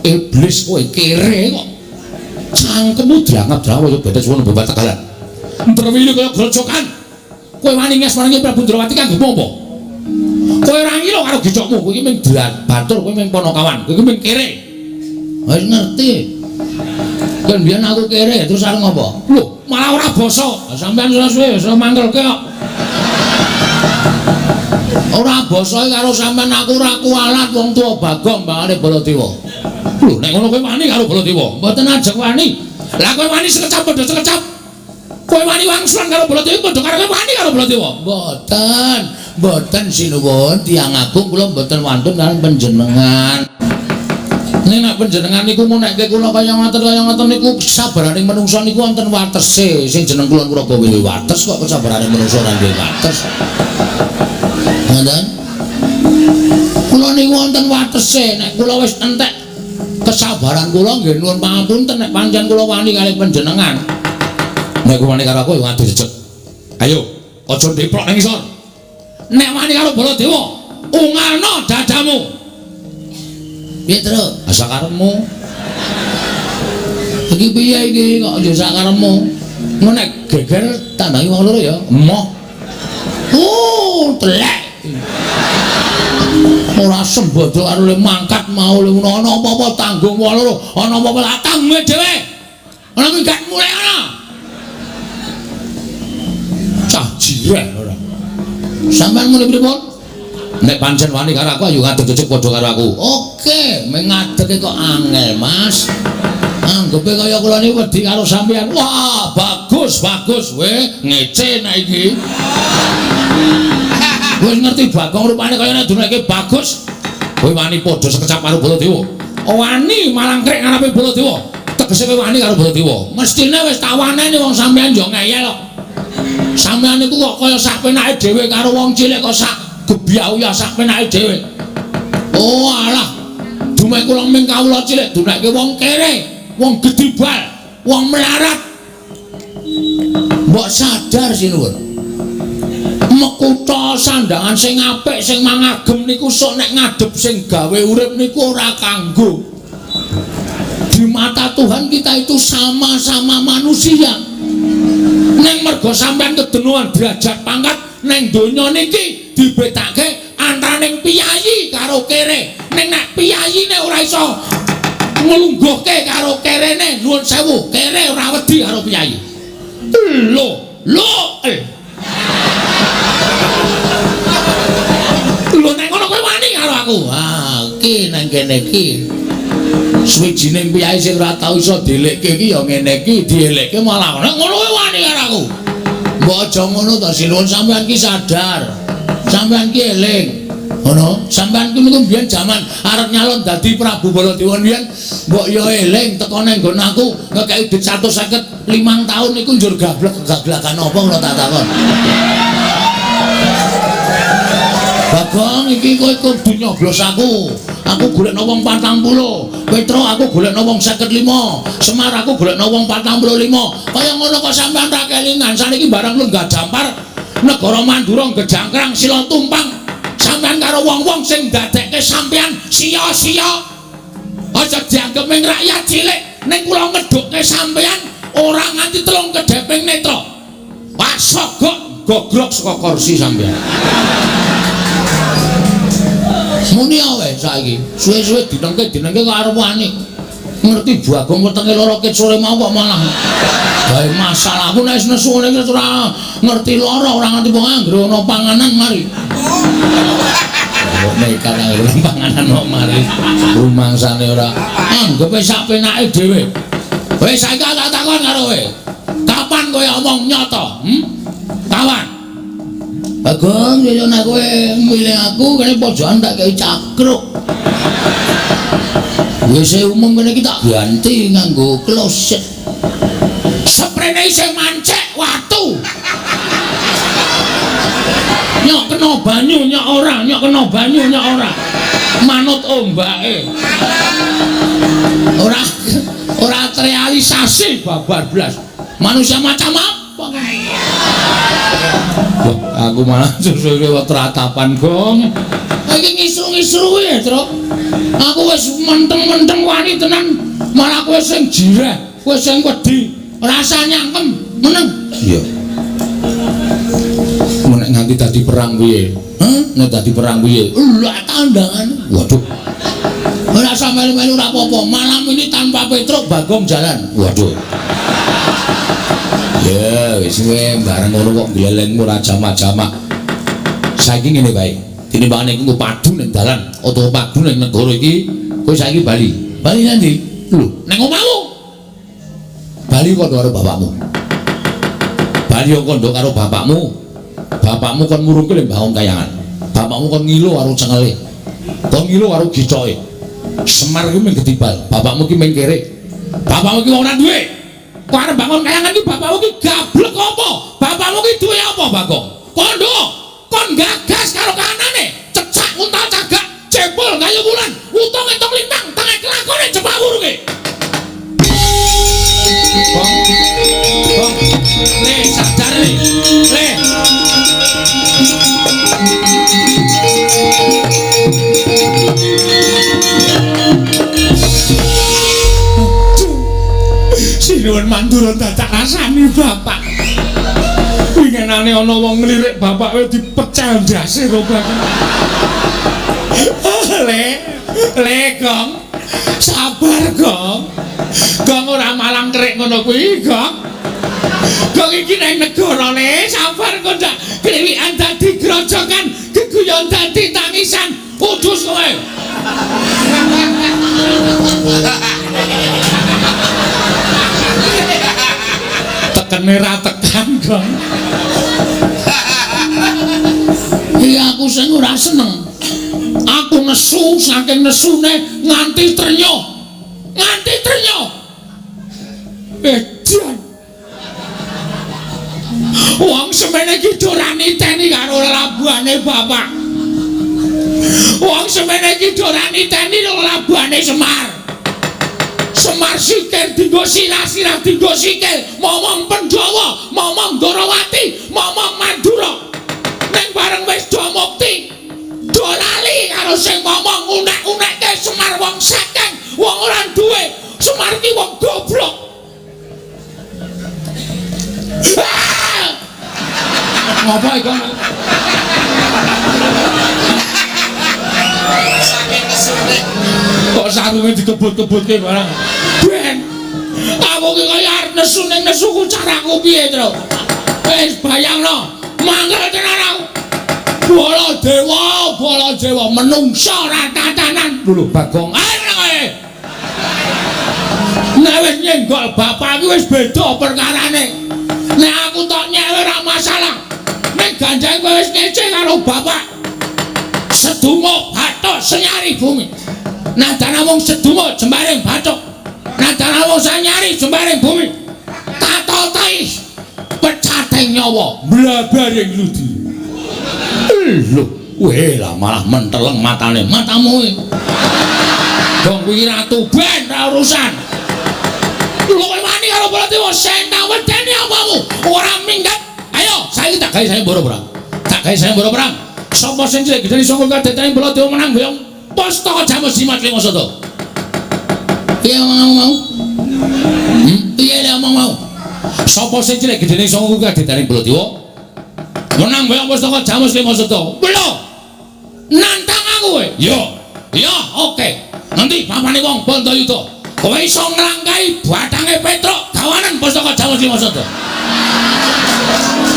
B: iblis kowe kere kok. Cangkemmu drangap-drangap kaya bedes wono bebat tegalan. Ndrewili kaya grojokan. Kowe wani nges marang Prabu Ndorowati kanggo apa? Kowe ora ngira karo gicokmu, kowe iki mung batur, kowe mung ponokawan, kowe iki mung kere. Wis ngerti. Kan biyen aku kere terus arep ngopo? Lho, malah ora basa. Sampeyan suwe-suwe wis mangkelke kok. Ora basa karo sampean aku ora kualat wong tuwa Bagong mbangane Baladewa. Lho, nek ngono kowe wani karo Baladewa? Mboten ajeng wani. Lah kowe wani sekecap padha sekecap. Kowe wani wangsulan karo Baladewa padha karo kowe wani karo Baladewa. Mboten, mboten sinuwun tiyang agung kula mboten wantun karo panjenengan. Ning nek panjenengan niku munekke kula kaya ngoten niku kesabaraning menungsa niku wonten watese. Sing jeneng kula Nuraga duwe wates kok kesabarane menungsa ora duwe wates. Ngoten. Kula niku wonten watese, nek kula wis entek kesabaran kula nggih nuwun pangapunten nek pancen kula wani kalih panjenengan. Nek kowe wani karo aku ya ngadu jejeg. Ayo, aja ndeprok nang isor. Nek wani karo Baladewa, ungalno dadamu. Piye, Truk? Sakarepmu. Iki piye iki kok ya sakarepmu? Engko nek geger tandangi wong loro ya. Emoh. Oh, telek. Ora sembodo karo le mangkat mau le ana apa-apa tanggung wong loro, ana apa-apa tak tanggung dhewe. Ana minggat mulai ana. Cah jireh ora. Sampeyan muni pripun? Nek pancen wani karo aku ayo ngadeg jejeg padha karo aku. Oke, mengadege kok angel, Mas. Anggepe kaya kula niku wedi karo sampeyan. Wah, bagus, bagus we ngece nek iki. Wis ngerti Bagong rupane kaya nek duneke bagus. Kowe wani padha sekecap karo Baladewa. Wani malangkrik ngarepe Baladewa. Tegese kowe wani karo Baladewa. Mestine wis tak waneni wong sampeyan yo ngeyel kok. Sampeyan niku kok kaya sak penake dhewe karo wong cilik kok sak gebyau ya sak penake dhewe. Oh alah. Dumeh kula ming kawula cilik duneke wong kere, wong gedibal, wong melarat. Mbok sadar sinuwun. Mekutha sandangan sing apik sing mangagem niku sok nek ngadhep sing gawe urip niku ora kanggo. Di mata Tuhan kita itu sama-sama manusia. Neng mergo sampean kedenuan derajat pangkat neng donya niki dibedake antaraning piyayi karo kere. Ning nek piyayine ora iso nglungguhke karo kerene, nuwun sewu, kere ora wedi karo piyayi. Lho, lho. Lho nek ngono kowe wani karo aku. Ah, iki nang kene iki. Suwijining piyayi sing ora tau iso dielekke iki ya ngene iki, dielekke malah nek ngono kowe wani karo aku. Mbok aja ngono to sinuwun, sampean ki sadar. Sampean ki eling. Ngono, sampean ki niku mbiyen jaman arep nyalon dadi Prabu Baladewa mbiyen mbok ya eling teko nang nggon aku ngekeki dhuwit 155 taun niku njur gablek-gablakan apa ngono tak takon. Bagong iki kowe kudu nyoblos aku. Aku golekno wong 40. Petro aku golekno wong 55. Semar aku golekno wong 45. Kaya ngono kok sampean ra kelingan. Saniki barang lenggah jampar negara Mandura gejangkrang sila tumpang. Sampean karo wong-wong sing ndadekke sampean sia-sia. Aja dianggep ming rakyat cilik, ning kula ngedhukke sampean ora nganti telung kedheping netra. Wah, sogok gogrok saka kursi sampean.
A: saiki. Suwe-suwe dinengke-dinengke kok arep wani. Ngerti Bagong wetenge lara ket sore mau kok malah gawe masalah. Aku nek nesu ngene iki ora ngerti lara, ora ngerti wong anggere ana panganan mari. Kok nekat anggere ana panganan kok mari. Rumangsane ora anggepe sak penake dhewe. Wis saiki tak takon karo kowe. Kapan kowe omong nyata? Kapan? Bagong, yo nek kowe milih aku kene pojokan tak kei cakruk. WC umum kene iki tak ganti nganggo kloset. Seprene isih mancek watu. Nyok kena banyu nyok ora, nyok kena banyu nyok ora. Manut ombake. Ora ora terrealisasi babar blas. Manusia macam apa? Wah, aku malah susuke ratapan, Gong. Iki ngisru-ngisru ya, Truk. Aku wis menteng-menteng wani tenan, malah kowe sing jireh, kowe sing wedi, rasa nyangkem, meneng. Iya. Nek nganti dadi perang piye? Hah? Nek dadi perang piye? Lah tandangan. Waduh. Ora usah melu-melu ora apa-apa. Malam ini tanpa Petruk Bagong jalan. Waduh. Ya, wis kowe bareng ngono kok glelengmu ora jamak-jamak. Saiki ngene bae. Tinimbangane iku padu ning dalan utawa padu ning negara iki, kowe saiki bali. Bali nang ndi? Lho, nang omahmu. Bali kandha karo bapakmu. Bali kandha karo bapakmu. Bapakmu kon murungke lho Bagong Kayangan. Bapakmu kon ngilo karo cengele. Kon ngilo karo gicoke. Semar ki mung getibal, bapakmu ki mung kere. Bapakmu ki wong ora duwe. Kok arep bangun kayangan ki bapakmu ki gablek apa? Bapakmu ki duwe apa, Bagong? Kandha kon gagas karo kanane, cecak untal cagak, jebol kayu wulan, utung entung lintang, tengah kelakone jepak wurunge. Bong. Bong. Le sadar le. Le. Sinuwun Mandura dadak rasani bapak. Winginane ana wong nglirik bapak kowe dipecel ndase kok bapak. Le, le Gong. Sabar Gong. Gong ora malang kerik ngono kuwi, Gong. Gong iki nang negara le, sabar kok ndak kliwikan dadi grojokan, geguyon dadi tangisan. Kudus kowe. Tekene ra tekan, Gong. Iya aku sing ora seneng. Aku nesu saking nesune nganti ternyo. Nganti ternyo. Edan. Wong semene iki ora niteni karo labuhane bapak. Wong semene iki ora niteni karo labuhane Semar. Semar sikil dinggo sirah-sirah dinggo sikil, momong Pandhawa, momong Ndorowati, momong Mandura. Ning bareng wis do mukti, do lali karo sing momong unek-unekke Semar wong sekeng, wong ora duwe. Semar ki wong goblok. Ngapa iku?
C: Saking nesune.
A: Kok sarunge dikebut-kebutke barang. Ben. Aku ki kaya arep nesu ning nesuku caraku piye, Tru? Wis bayangno, mangkel tenan aku. Baladewa, Baladewa menungsa ora tatanan. Lho Bagong. Ayo nang kowe. Nek wis nyenggol bapak iki wis beda perkarane. Nek aku tok nyewe ora masalah. Nek ganjane kowe wis ngece karo bapak. Sedungo bathuk senyari bumi. Nadan namung sedungo jembaring bathuk. Nadan namung senyari jembaring bumi. Tatotai pecating nyawa blabaring ludi. Lho, weh lah malah menteleng matane. Matamu. Gong kuwi ratu ben ra urusan. Lho kowe wani karo Baladewa sing tak wedeni apamu? Ora minggat. Ayo, saiki tak gawe sayembara perang. Tak gawe sayembara perang. Sapa sing cilik gedene sangka kadetane Baladewa menang boyong pustaka Jamus Jimat Lima Sata. Piye omong mau? Piye le omong mau? Sapa sing cilik gedene sangka kadetane Baladewa menang boyong pustaka Jamus Lima Sata? Lho. Nantang aku kowe. Yo. Ya, oke. Nanti papane wong Bandayuda. Kowe iso nglangkahi bathange Petruk gawanen pusaka Jawa Srimasada.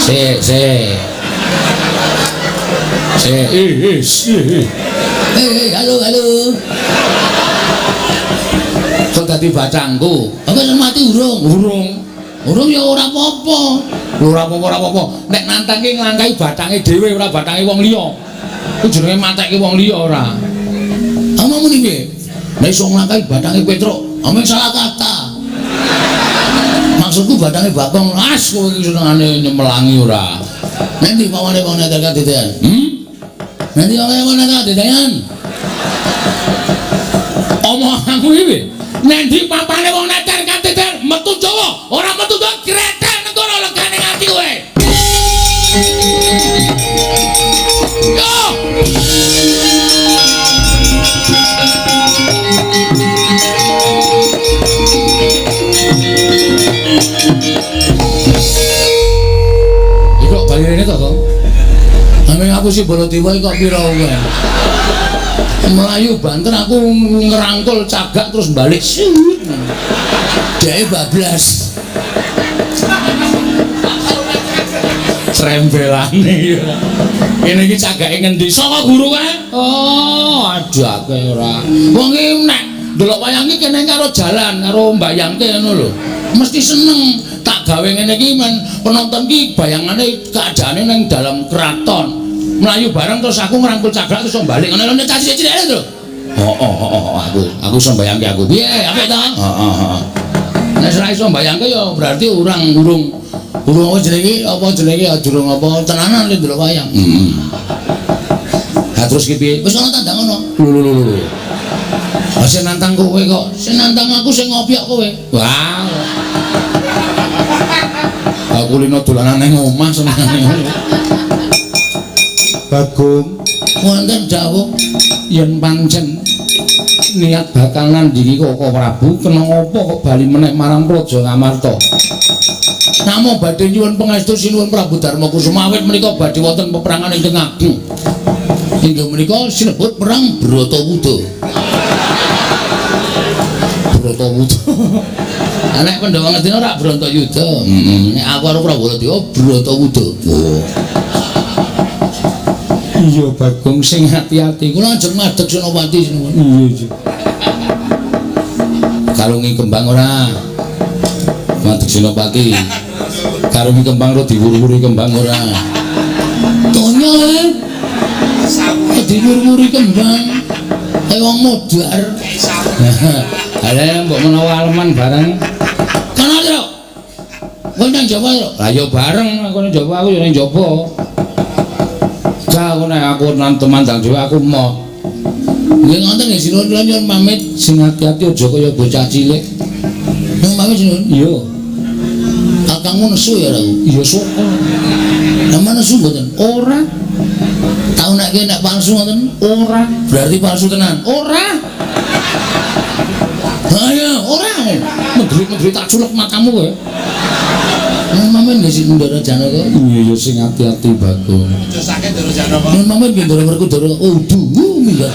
A: Sik, sik. Sik, eh. Eh, halo, halo. Kok dadi bacangku? Aku wis mati urung. Urung. Urung ya ora apa-apa. Ora apa-apa, ora apa-apa. Nek nantang ki nglangkahi bathange dhewe ora bathange wong liya. Ku jenenge matekke wong liya ora. Ama muni piye? Nek iso nglangkahi bathange Petruk, ame salah kata. Maksudku bathange Bagong, as kowe iki senengane nyemelangi ora. Nanti pawane wong neter kadedean. Nanti pawane wong neter kadedean. Omonganmu iki piye? Nendi papane wong neter kadedean metu Jawa, ora metu Jawa gretel negara legane ati kowe. Yo. Iki kok bali rene to, Kong? Ameng aku sih Baladewa kok pira kowe. Melayu banter aku ngerangkul cagak terus balik. Dheke bablas. Srembelane ya. Kene iki cagake ngendi? Saka guru kae. Oh, aduh akeh ora. Wong iki nek ndelok wayang iki kene karo jalan, karo mbayangke ngono lho. Mesti seneng. Tak gawe ngene iki men penonton ki bayangane keadaane ning dalam keraton. Melayu bareng terus aku ngrangkul cagak terus balik ngono lho cah cilik-cilik lho. Heeh, heeh, aku iso mbayangke aku. Piye, apik ta? Heeh, heeh. Nek ora iso mbayangke ya berarti urang urung urung apa jenenge ya durung apa tenanan lho ndelok wayang. Heeh. Ha terus ki piye? Wis ana tandang ngono. Lho lho lho lho. Ha sing nantang kowe kok, sing nantang aku sing ngopiok kowe. Wah. Aku lino dolanan ning omah senengane. Bagong, wonten dawuh yen pancen niat bakal nandingi Koko Prabu, kena apa kok bali meneh marang Praja Ngamarta? Namung badhe nyuwun pangestu sinuwun Prabu Darma Kusuma awit menika badhe wonten peperangan ingkang ageng. Inggih menika sinebut perang Bratawuda. Bratawuda. Nek Pandhawa ngertine ora Bratayuda. Heeh. Nek aku karo Prabu Baladewa Bratawuda. Oh. Iya Bagong sing hati-hati. Kula ajeng madeg Senopati sinuwun. Iya iya. Kalungi kembang ora? Madeg Senopati. Kalungi kembang ora diwur-wuri kembang ora? Tonya e. Diwur-wuri kembang. Kaya wong modar. Ala mbok menawa aleman bareng. Kana lho. Kowe nang Jawa lho. Lah ya bareng aku nang Jawa aku ya nang Jawa. Aku nek aku nang temandang dhewe aku moh. Nggih ngoten nggih sinuwun kula nyuwun pamit sing ati-ati aja kaya bocah cilik. Nyuwun pamit sinuwun. Iya. Kakangmu nesu ya aku. Iya syukur. Lah nesu mboten? Ora. Tau nek kowe nek palsu ngoten? Ora. Berarti palsu tenan? Ora. Ha ya, ora. Mendrit-mendrit tak culek matamu kowe. Mamen nggih sing Ndara Janaka. Iya ya sing ati-ati Bagong.
C: Aja sakit Ndara Janaka.
A: Mamen nggih Ndara Werkudara. Oh duh minggat.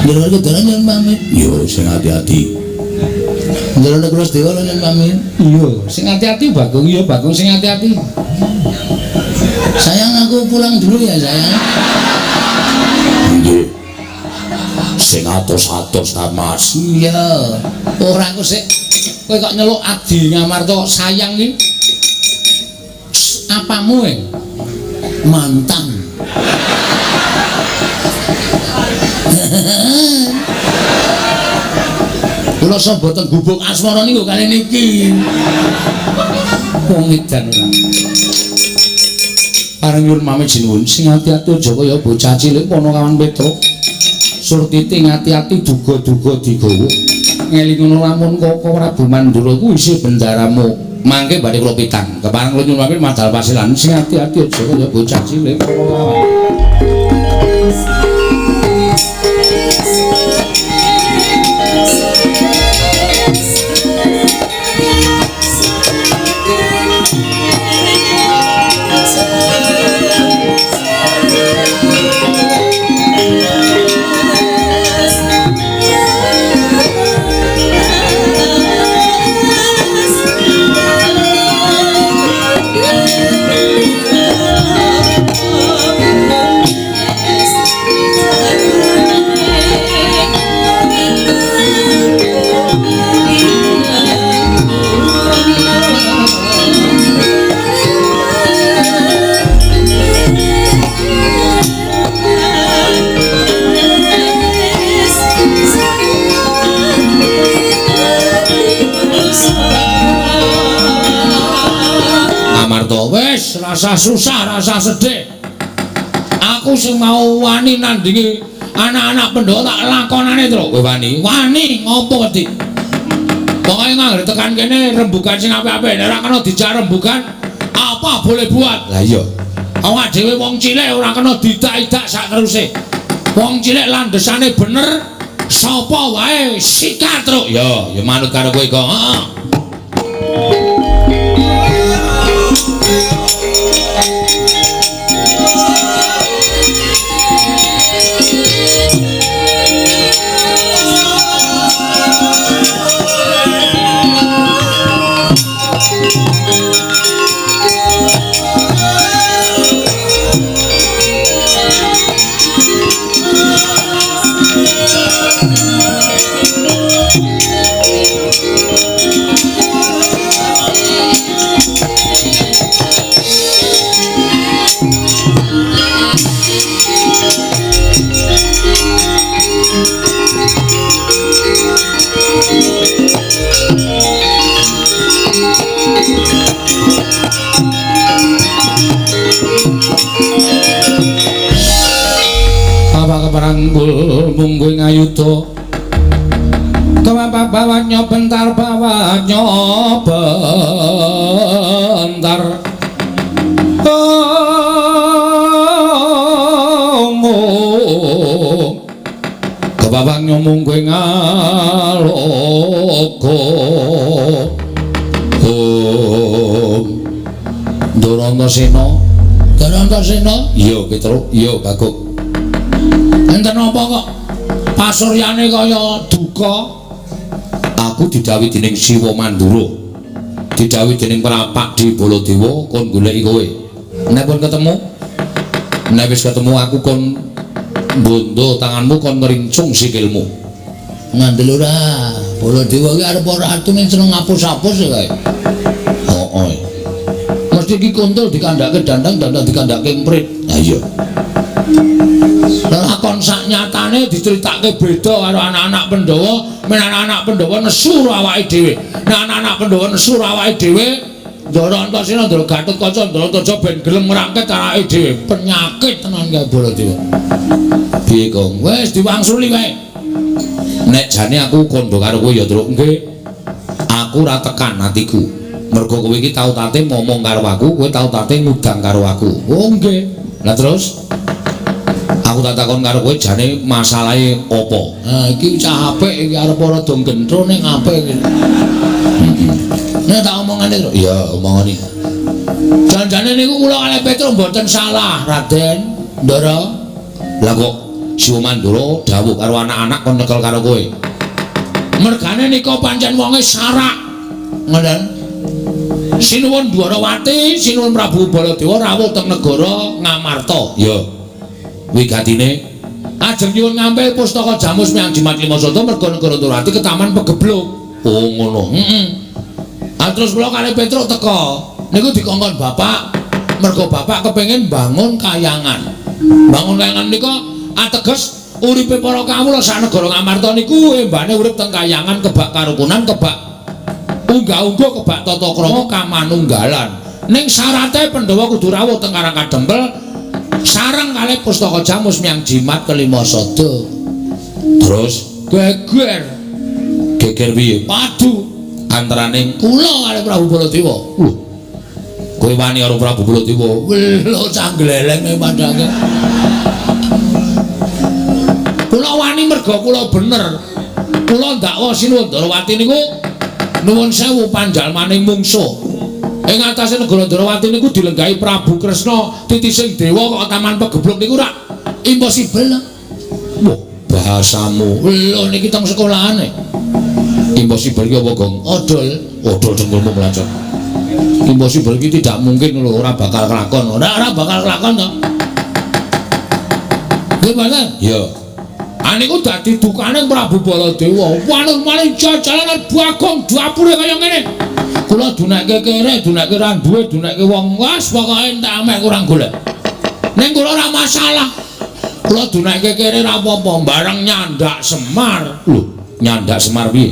A: Ndara Werkudara nyuwun pamit. Iya sing ati-ati. Ndara Nekros Dewa nyuwun pamit. Iya sing ati-ati Bagong. Iya Bagong sing ati-ati. Sayang aku pulang dulu ya sayang. Nggih. Sing atos-atos ta Mas. Iya. Ora aku sik kowe kok nyeluk Adi Ngamarta sayang iki. Apamu e? Mantan. Kula mboten gubuk asmara niku kali niki. Wong edan ora. Pareng nyuwun pamit sinuwun sing ati-ati aja kaya bocah cilik Panakawan Petruk. Surtiti ngati-ati duga-duga digawa. Ngelingono lamun Koko Prabu Mandura kuwi isih bendaramu. Mangke badhe kula pitang. Kepareng kula nyuwun pamit madal pasilan sing ati-ati aja kaya bocah cilik Panakawan. Rasa susah, rasa sedih. Aku sing mau wani nandingi anak-anak Pandhawa tak lakonane, Truk. Kowe wani? Wani ngopo wedi? Pokoke nganggere tekan kene rembugan sing apik-apik, nek ora kena dijak rembugan apa boleh buat. Lah iya. Awak dhewe wong cilik ora kena didak-idak sak teruse. Wong cilik landhesane bener, sapa wae sikat, Truk. Ya, ya manut karo kowe kok. Heeh. Keparanggul mungguing ayuda kemapa bawatnya bentar bawatnya bentar kebabangnya mungguing aloka Ndorantosena Ndorantosena iya Petruk iya Baguk. Enten apa kok pasuryane kaya duka? Aku didhawuhi dening Siwa Mandura, didhawuhi dening Prapak di Baladewa kon goleki kowe. Nek pun ketemu, nek wis ketemu aku kon bondo tanganmu kon ngrincung sikilmu. Ngandel ora? Baladewa iki arep ora atune seneng ngapus-apus ya kae. Heeh. Mesti iki kontol dikandhake dandang, dandang dikandhake emprit. Ha iya. Lakon sak nyatane diceritake beda karo anak-anak Pandhawa, men anak-anak Pandhawa nesu karo awake dhewe. Nek anak-anak Pandhawa nesu karo awake dhewe, Ndara Antasena, Ndara Gatotkaca, Ndara Antaja ben gelem ngrangket awake dhewe. Penyakit tenan kae Baladewa. Piye, Kong? Wis diwangsuli wae. Nek jane aku kandha karo kowe ya, Truk. Nggih. Aku ora tekan atiku. Mergo kowe iki tau tate ngomong karo aku, kowe tau tate ngudang karo aku. Oh nggih. Lah terus aku tak takon karo kowe jane masalahe apa? Ha iki cah apik iki arep ora do gentro ning apik iki. Nek tak omongane to. Iya, omongane. Janjane niku kula kalih Petruk mboten salah, Raden Ndara. Lah kok Siwa Mandura dawuh karo anak-anak kon nyekel karo kowe. Mergane nika pancen wonge sarak. Ngoten. Sinuwun Dwarawati, sinuwun Prabu Baladewa rawuh teng negara Ngamarta. Iya. Wigatine ajeng nyuwun ngampil pustaka Jamus Miang Jimat Lima Sata merga negara Ndrawati ketaman pegebluk. Oh ngono. Heeh. Ah terus kula kalih Petruk teka. Niku dikongkon bapak, merga bapak kepengin bangun kayangan. Bangun kayangan nika ateges uripe para kawula sak negara Ngamarta niku embane urip teng kayangan kebak karukunan, kebak unggah-ungguh, kebak tata krama kamanunggalan. Ning syarate Pandhawa kudu rawuh teng Karang Kadempel sareng kalih pustaka Jamus Miang Jimat kelima sada. Terus geger. Geger piye? Padu antarane kula kalih Prabu Baladewa. Lho. Kowe wani karo Prabu Baladewa? Lho cah gleleng padhange. Kula wani merga kula bener. Kula ndakwa Sinuwun Ndrawati niku nuwun sewu panjalmaning mungsuh. Ing atase negara Ndrawati niku dilenggahi Prabu Kresna titising dewa kok taman pegebluk niku rak impossible. Wah, bahasamu. Lho niki teng sekolahane. Impossible ki apa, Gong? Odol. Odol dengkulmu mlacot. Impossible ki tidak mungkin lho, ora bakal kelakon. Ora bakal kelakon to. Nggih mboten? Iya. Aniku dadi dukane Prabu Baladewa. Wanun-wanun jajalanan Bagong dapure kaya ngene. Kula dunekke kere, dunekke ra duwe, dunekke wong. Wes pokoke entek ameh kurang golek. Ning kula ora masalah. Kula dunekke kere ra apa-apa, bareng nyandak Semar. Lho, nyandak Semar piye?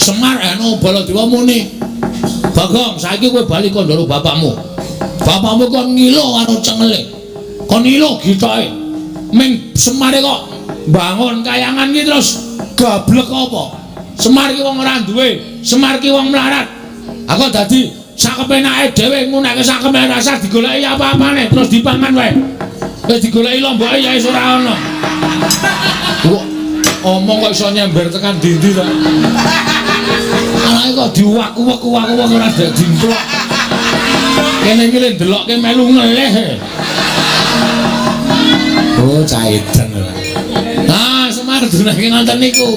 A: Semar eno Baladewa muni, Bagong, saiki kowe bali kandha karo bapakmu. Bapakmu kon ngilo karo cengele. Kon ngilo gitoke. Ming Semar kok bangun kayangan ki terus gablek apa? Semar ki wong ora duwe, Semar ki wong melarat. Aku dadi sakepenake dhewe ngunake sakepenake rasa digoleki apa-apane terus dipangan wae. Wis digoleki lomboke ya wis ora ana. Kok omong kok iso nyember tekan ndi-ndi to. Anake kok diwak-wak-wak ora dingklok. Kene iki le ndelokke melu ngelih. Oh, caitan. Ah, Semar dunake ngoten niku.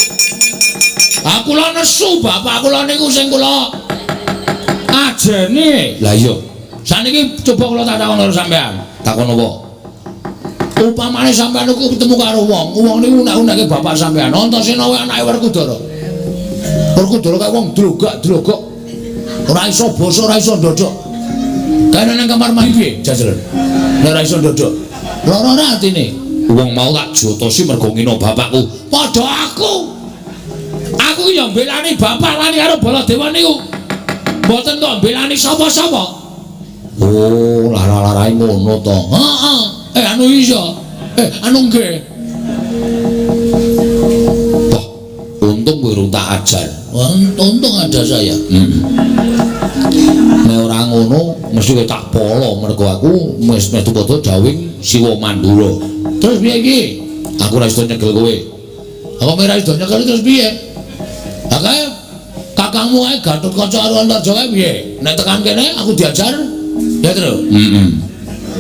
A: Ah, kula nesu bapak kula niku sing kula ajene. Lah iya. Saniki coba kula tak takon karo sampean. Takon apa? Upamane sampean niku ketemu karo wong, wong niku unek-uneke bapak sampean. Antasena wae anake Werkudara. Werkudara kae wong drogak-drogok. Ora iso basa, ora iso ndodok. Kae nang kamar mandi piye, jajal? Nek ora iso ndodok. Lara ora atine. Wong mau tak jotosi mergo ngino bapakku. Padha aku. Aku ya mbelani bapak wani karo Baladewa niku. Mboten kok mbelani sapa-sapa. Oh, lara-larae ngono to. Heeh. Anu iya. Anu nggih. Wah, untung kowe urung tak ajar. Untung ada saya. Nek ora ngono mesti kowe tak polo mergo aku wis metu padha dawing Siwa Mandura. Terus piye iki? Aku ora iso nyekel kowe. Aku ora iso nyekel terus piye? Lah kae kakangmu kae Gatotkaca karo Antarja kae piye? Nek tekan kene aku diajar. Ya, Tru? Heeh.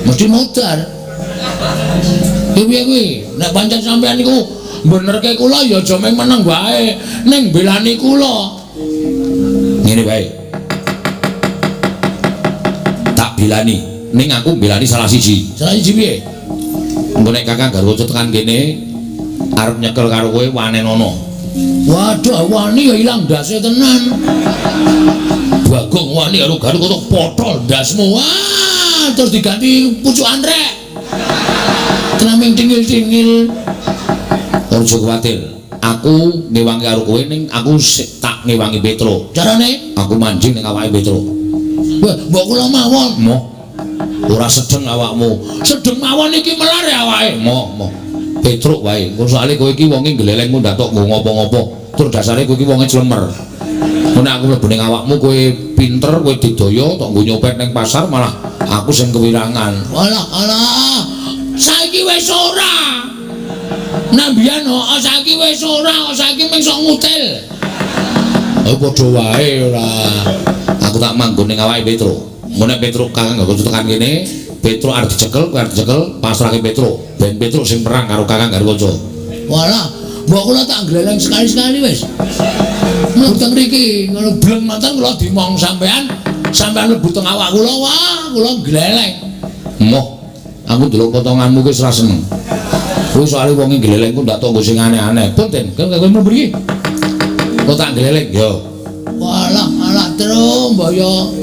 A: Mesti modar. Piye kuwi? Nek pancen sampean niku benerke kula ya aja mung meneng wae, ning belani kula. Ngene wae. Tak belani, ning aku belani salah siji. Salah siji piye? Engko nek Kakang Garwaca tekan kene arep nyekel karo kowe wanenono. Waduh, wani ya ilang ndase tenan. Bagong wani karo Garwaca potol ndasmu. Wah, terus diganti pucukan rek. Tenang tingil-tingil. Aja kuwatir. Aku ngewangi karo kowe ning aku tak ngewangi Petro. Carane aku manjing ning awake Petro. Wah, mbok kula mawon. Moh. Ora sedeng awakmu. Sedeng mawon iki melar ya awake. Moh, moh. Petro wae. Engko soalé kowe iki wonge glelengmu ndatok nggo ngopo-ngopo. Tur dasare kowe iki wonge clemer. Nek aku mlebu ning awakmu kowe pinter, kowe didaya tok nggo nyopet ning pasar malah aku sing kewirangan. Alah, alah. Saiki wis ora. Nek mbiyen kok saiki wis ora, kok saiki mung sok ngutil. Oh padha wae ora. Aku tak manggon ning awake Petro. Engko nek Petro Kakang Garwaca tekan kene, Petro arep dicekel, kowe arep dicekel, pasrahke Petro. Ben Petro sing perang karo Kakang Garwaca. Walah, mbok kula tak gleleng sekali-sekali wis. Mlebu teng mriki, ngono bleng manten kula dimong sampean, sampean mlebu teng awak kula, wah, kula gleleng. Moh. Aku ndelok potonganmu kuwi wis ora seneng. Kuwi soalé wonge gleleng ku ndak tonggo sing aneh-aneh. Punten, kowe mlebu mriki. Kok tak gleleng ya. Walah, alah Tru, mbok yo.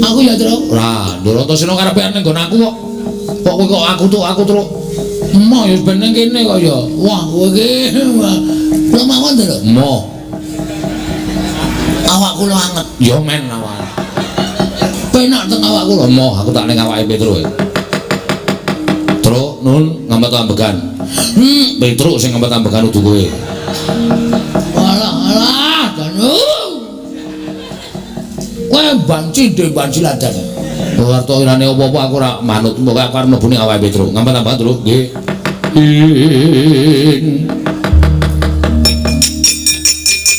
A: Aku ya Tru. Ora, Ndoro Antasena karepe ning nggon aku kok. Kok kowe kok aku tuh aku Tru. Emoh ya ben ning kene kok ya. Wah, kowe iki. Kula mawon to, Emoh. Awak kula anget. Ya men awak. Penak teng awak kula. Emoh, aku tak ning awake Petro. Tru, nun ngempet ambegan. Petro sing ngempet ambegan udu kowe. Alah, alah, janu. Kowe banci ndek banci ladan. Ora tok irane apa-apa aku ora manut, pokoke aku arep mlebu ning awake Petro. Ngempet ambegan, Tru, nggih. Ing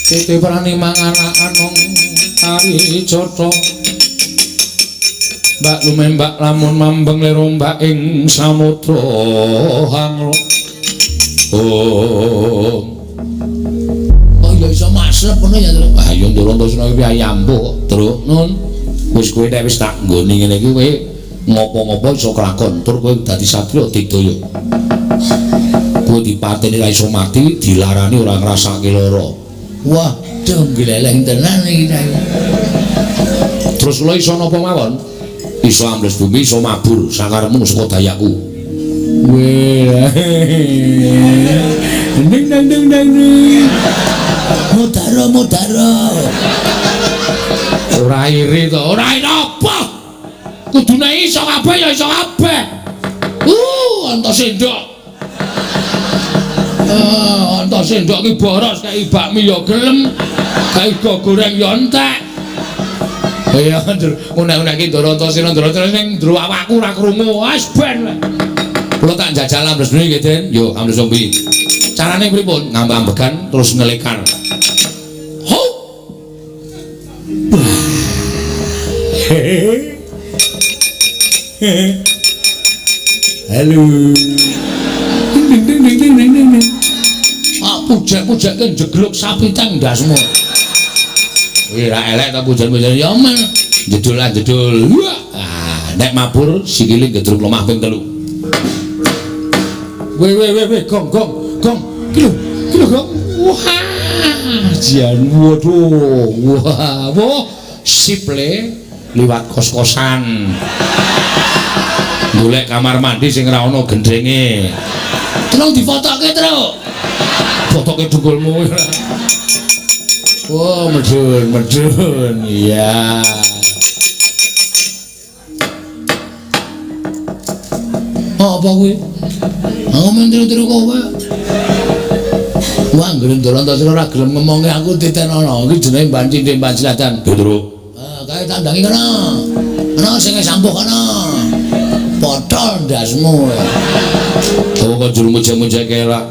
A: Titi prani mangan anong tari cotho. Mbak lumembak lamun mambeng lirombak ing samudra hanglo. Oh. Oh ya iso maslep ngono ya, Tru. Ah ya Ndoro Antasena iki ayampu kok, Tru. Nun. Wis kowe nek wis tak nggoni ngene iki kowe ngopo-ngopo iso kelakon, tur kowe dadi satriya digdaya. Kowe dipateni ra iso mati, dilarani ora ngrasake lara. Wah, dong gleleng tenan iki. Terus kula iso napa mawon? Iso ambles bumi, iso mabur sakarepmu saka dayaku. Weh. Ding dang ding dang ding. Mudara mudara. Ora iri to, ora iri apa? Kudune iso kabeh ya iso kabeh. Anta sendok. Anta sendok ki boros kei bakmi ya gelem, kei go goreng ya entek. Iya, unek-unek ki Ndara Antasena, Ndara Antasena ning njero awakku ora krungu. Wis ben. Kula tak jajal ambles nggih, Den. Yo ambles ombi. Carane pripun? Ngambek-ambekan terus ngelekar. Ho. Halo. Ding ding ding ding ding ding. Ah, pujek-pujekke jegluk sapi teng ndasmu. Kuwi ra elek ta pujan-pujan ya men. Jedul lah jedul. Ah, nek mabur sikile gedruk lemah ping 3. Weh weh weh weh gong gong gong. Ki lho, ki lho gong. Wah, jan waduh. Wah, wah sip le liwat kos-kosan. Golek kamar mandi sing ora ana gendrenge. Tolong difotoke, Truk. Fotoke dengkulmu. Wah, medun, medun. Iya. Apa kuwi? Aku men tiru-tiru kowe. Wah, anggere Ndara Antasena ora gelem ngomongi aku titenono. Iki jenenge banci timban silatan. Truk. Ah, kae tandangi kono. Ana sing sampuh kono. Potol ndasmu. Kowe kok juru mujek-mujek elak.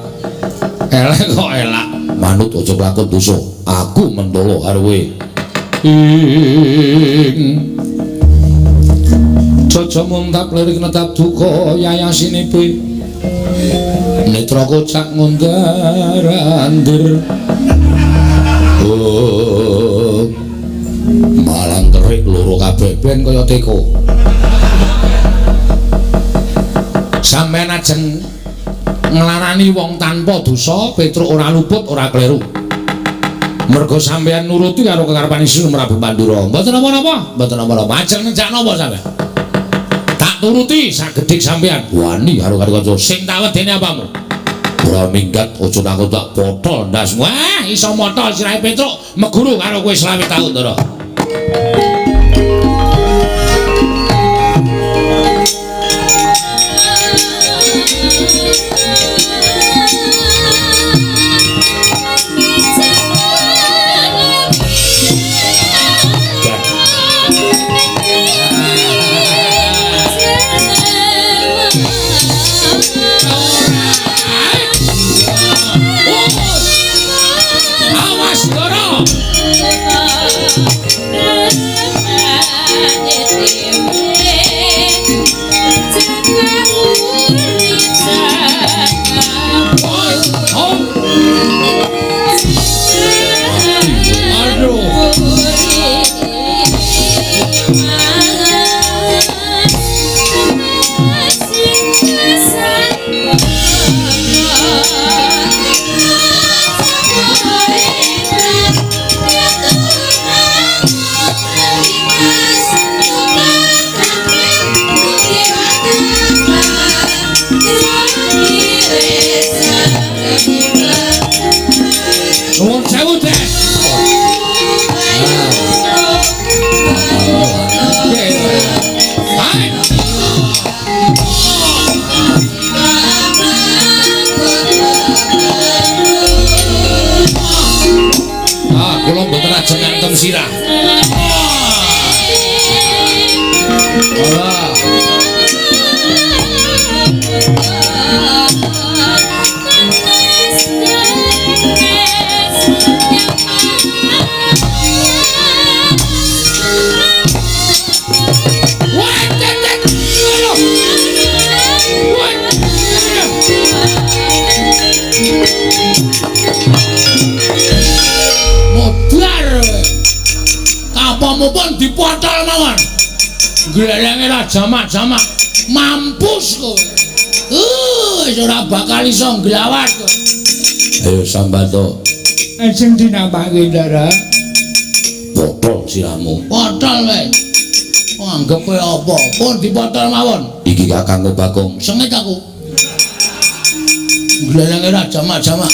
A: Elek kok elak. Manut aja lakon dosa. Aku mentolo karo kowe. Ing Caca muntap lirik netap duka yayasinipe. Netra kocak ngundar andir. Oh. Malang terik loro kabeh ben kaya teko. Sampeyan ajeng nglarani wong tanpa dosa, Petruk ora luput, ora kleru. Mergo sampeyan nuruti karo kekarepan Ingsun Prabu Pandura. Mboten napa-napa, mboten napa-napa. Ajeng nejak napa sampeyan? Tak turuti sagedhik sampeyan. Wani karo karo kanca. Sing tak wedeni apamu? Ora minggat, aja takut tak potol ndasmu. Wah, iso motol sirahe Petruk meguru karo kowe 25 taun, Ndara. Awas, Ndara. Aduh. Nuwun sewu, Des. Hai. Ah, kula mboten ajeng ngantem sirah. Allah. Wah, tetek. Wah. Modar. Kapamu pun dipotol mawon. Glelenge ra jamak-jamak. Mampus kowe. Wis ora bakal iso nglawat kowe. Ayo sambato.
B: Ajeng dinampake, Ndara.
A: Potol siramu. Potol wae. Anggep kowe apa? Pun dipotol mawon. Iki Kakangku Bagong. Sengit aku. Glelenge ra jamak-jamak.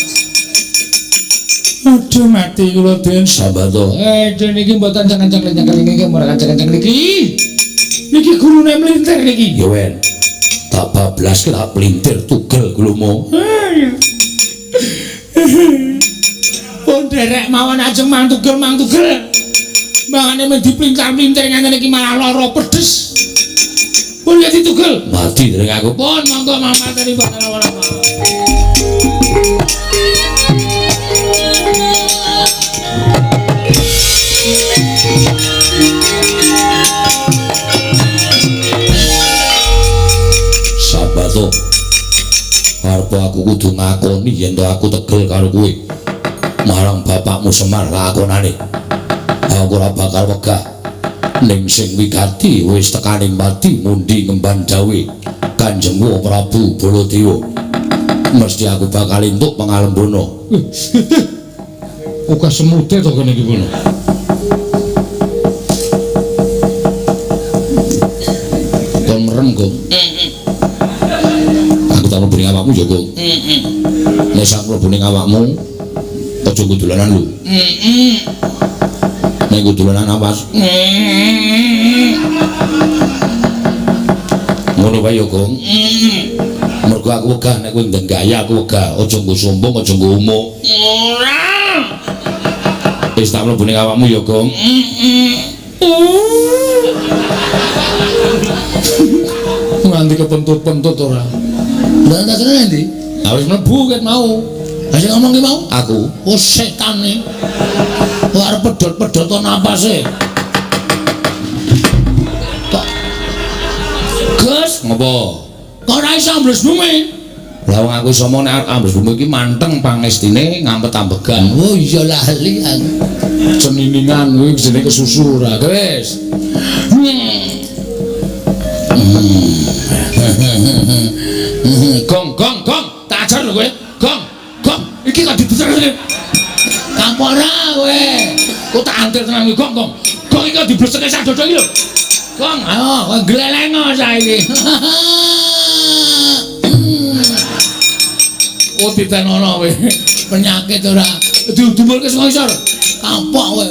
B: Aduh mati kula Den.
A: Sambato.
B: Den iki mboten cengeng-cengeng niki ora cengeng-cengeng niki.
A: Niki gurune mlintir niki. Ya wen. Tak bablas tak plintir tugel gulumu. Pun derek mawon ajeng mang tugel mang tugel. Mangane men diplintar-plintir ngene iki malah lara pedes. Pun ya ditugel. Mati dereng aku. Pun monggo mampateni Bathara Rama. Sabato. Arep aku kudu ngakoni yen to aku tegel karo kowe. Marang bapakmu Semar lakonane. Aku ora bakal wegah. Ning sing wigati wis tekaning pati mundi ngemban dawe Kanjeng Prabu Baladewa. Mesti aku bakal entuk pangalembana. Oke semute to kene iki kono. Kon merem, Gong. Aku tak mlebu ning awakmu ya, Gong. Nek sak mlebu ning awakmu aja nggo dolanan lho. Nek nggo dolanan awas. Ngono wae ya, Gong. Mergo aku wegah nek kowe ndeng gaya aku wegah. Aja nggo sombong, aja nggo umuk. Ora. Wis tak mlebu ning awakmu ya, Gong. Nganti kepentut-pentut ora. Lah tak kene ndi? Ha wis mlebu ket mau. Lah sing ngomong ki mau aku. Oh setane. Kok arep pedhot-pedhot napase. Kok Gus, ngopo? Kok ora iso ambles bumi? Lah wong aku iso nek arep ambles bumi iki manteng pangestine ngampet ambegan. Oh iya lali aku. Ceniningan kuwi jenenge kesusu ora. Wis. Gong gong gong, tak ajar lho kowe. Gong, gong, iki kok dibeser. Kapok ora kowe. Kok tak antir tenan iki gong gong. Gong iki kok dibleseke sak dodo iki lho. Gong, ayo kowe gleleng saiki. Oh ditenono kowe. Penyakit ora. Didumulke saka isor. Kapok kowe.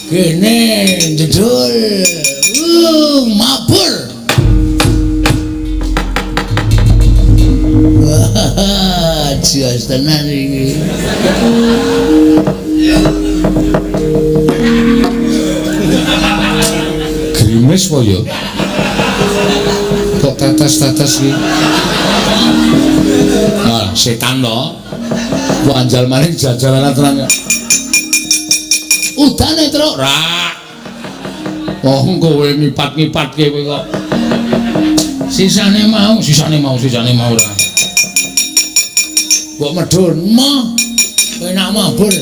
A: Gene jedul. Mabur. Wah, jos tenan iki. Grimes po ya? Kok tetes-tetes iki? Ah, setan to. Wanjal maning jajalan tenan. Udane, Truk. Ra. Oh, kowe ngipat-ngipatke kowe kok. Sisane mau, sisane mau, sisane mau ora. Mbok medhun mah. Enak mabur.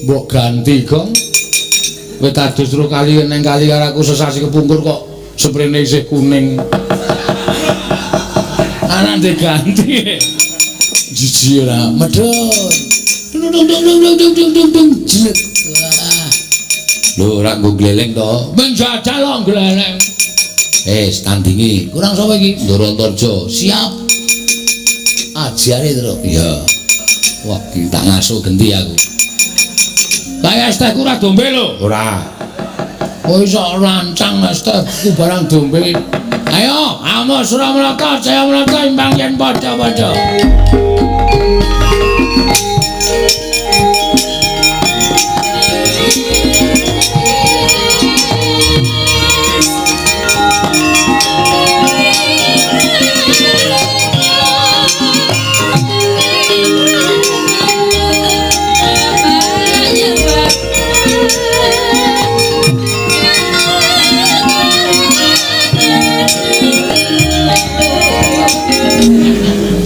A: Mbok ganti, Gong. Kowe tadus ro kali neng kali karo aku sesasi kepungkur kok sprene isih kuning. Ana diganti. Jiji ora medhun. Dung dung dung dung dung dung dung dung jelek. Wah. Lho ora nggo gleleng to. Men jajal kok gleleng. Wis tandingi. Kurang sapa iki? Ndoro Antarja. Siap. Ajare, Truk. Iya. Wah, iki tak ngasuh genti aku. Kaya es tehku ora dombe lho. Ora. Kok iso rancang es tehku barang dombe. Ayo, amo Suramarta, Jaya Mrata imbang yen padha-padha.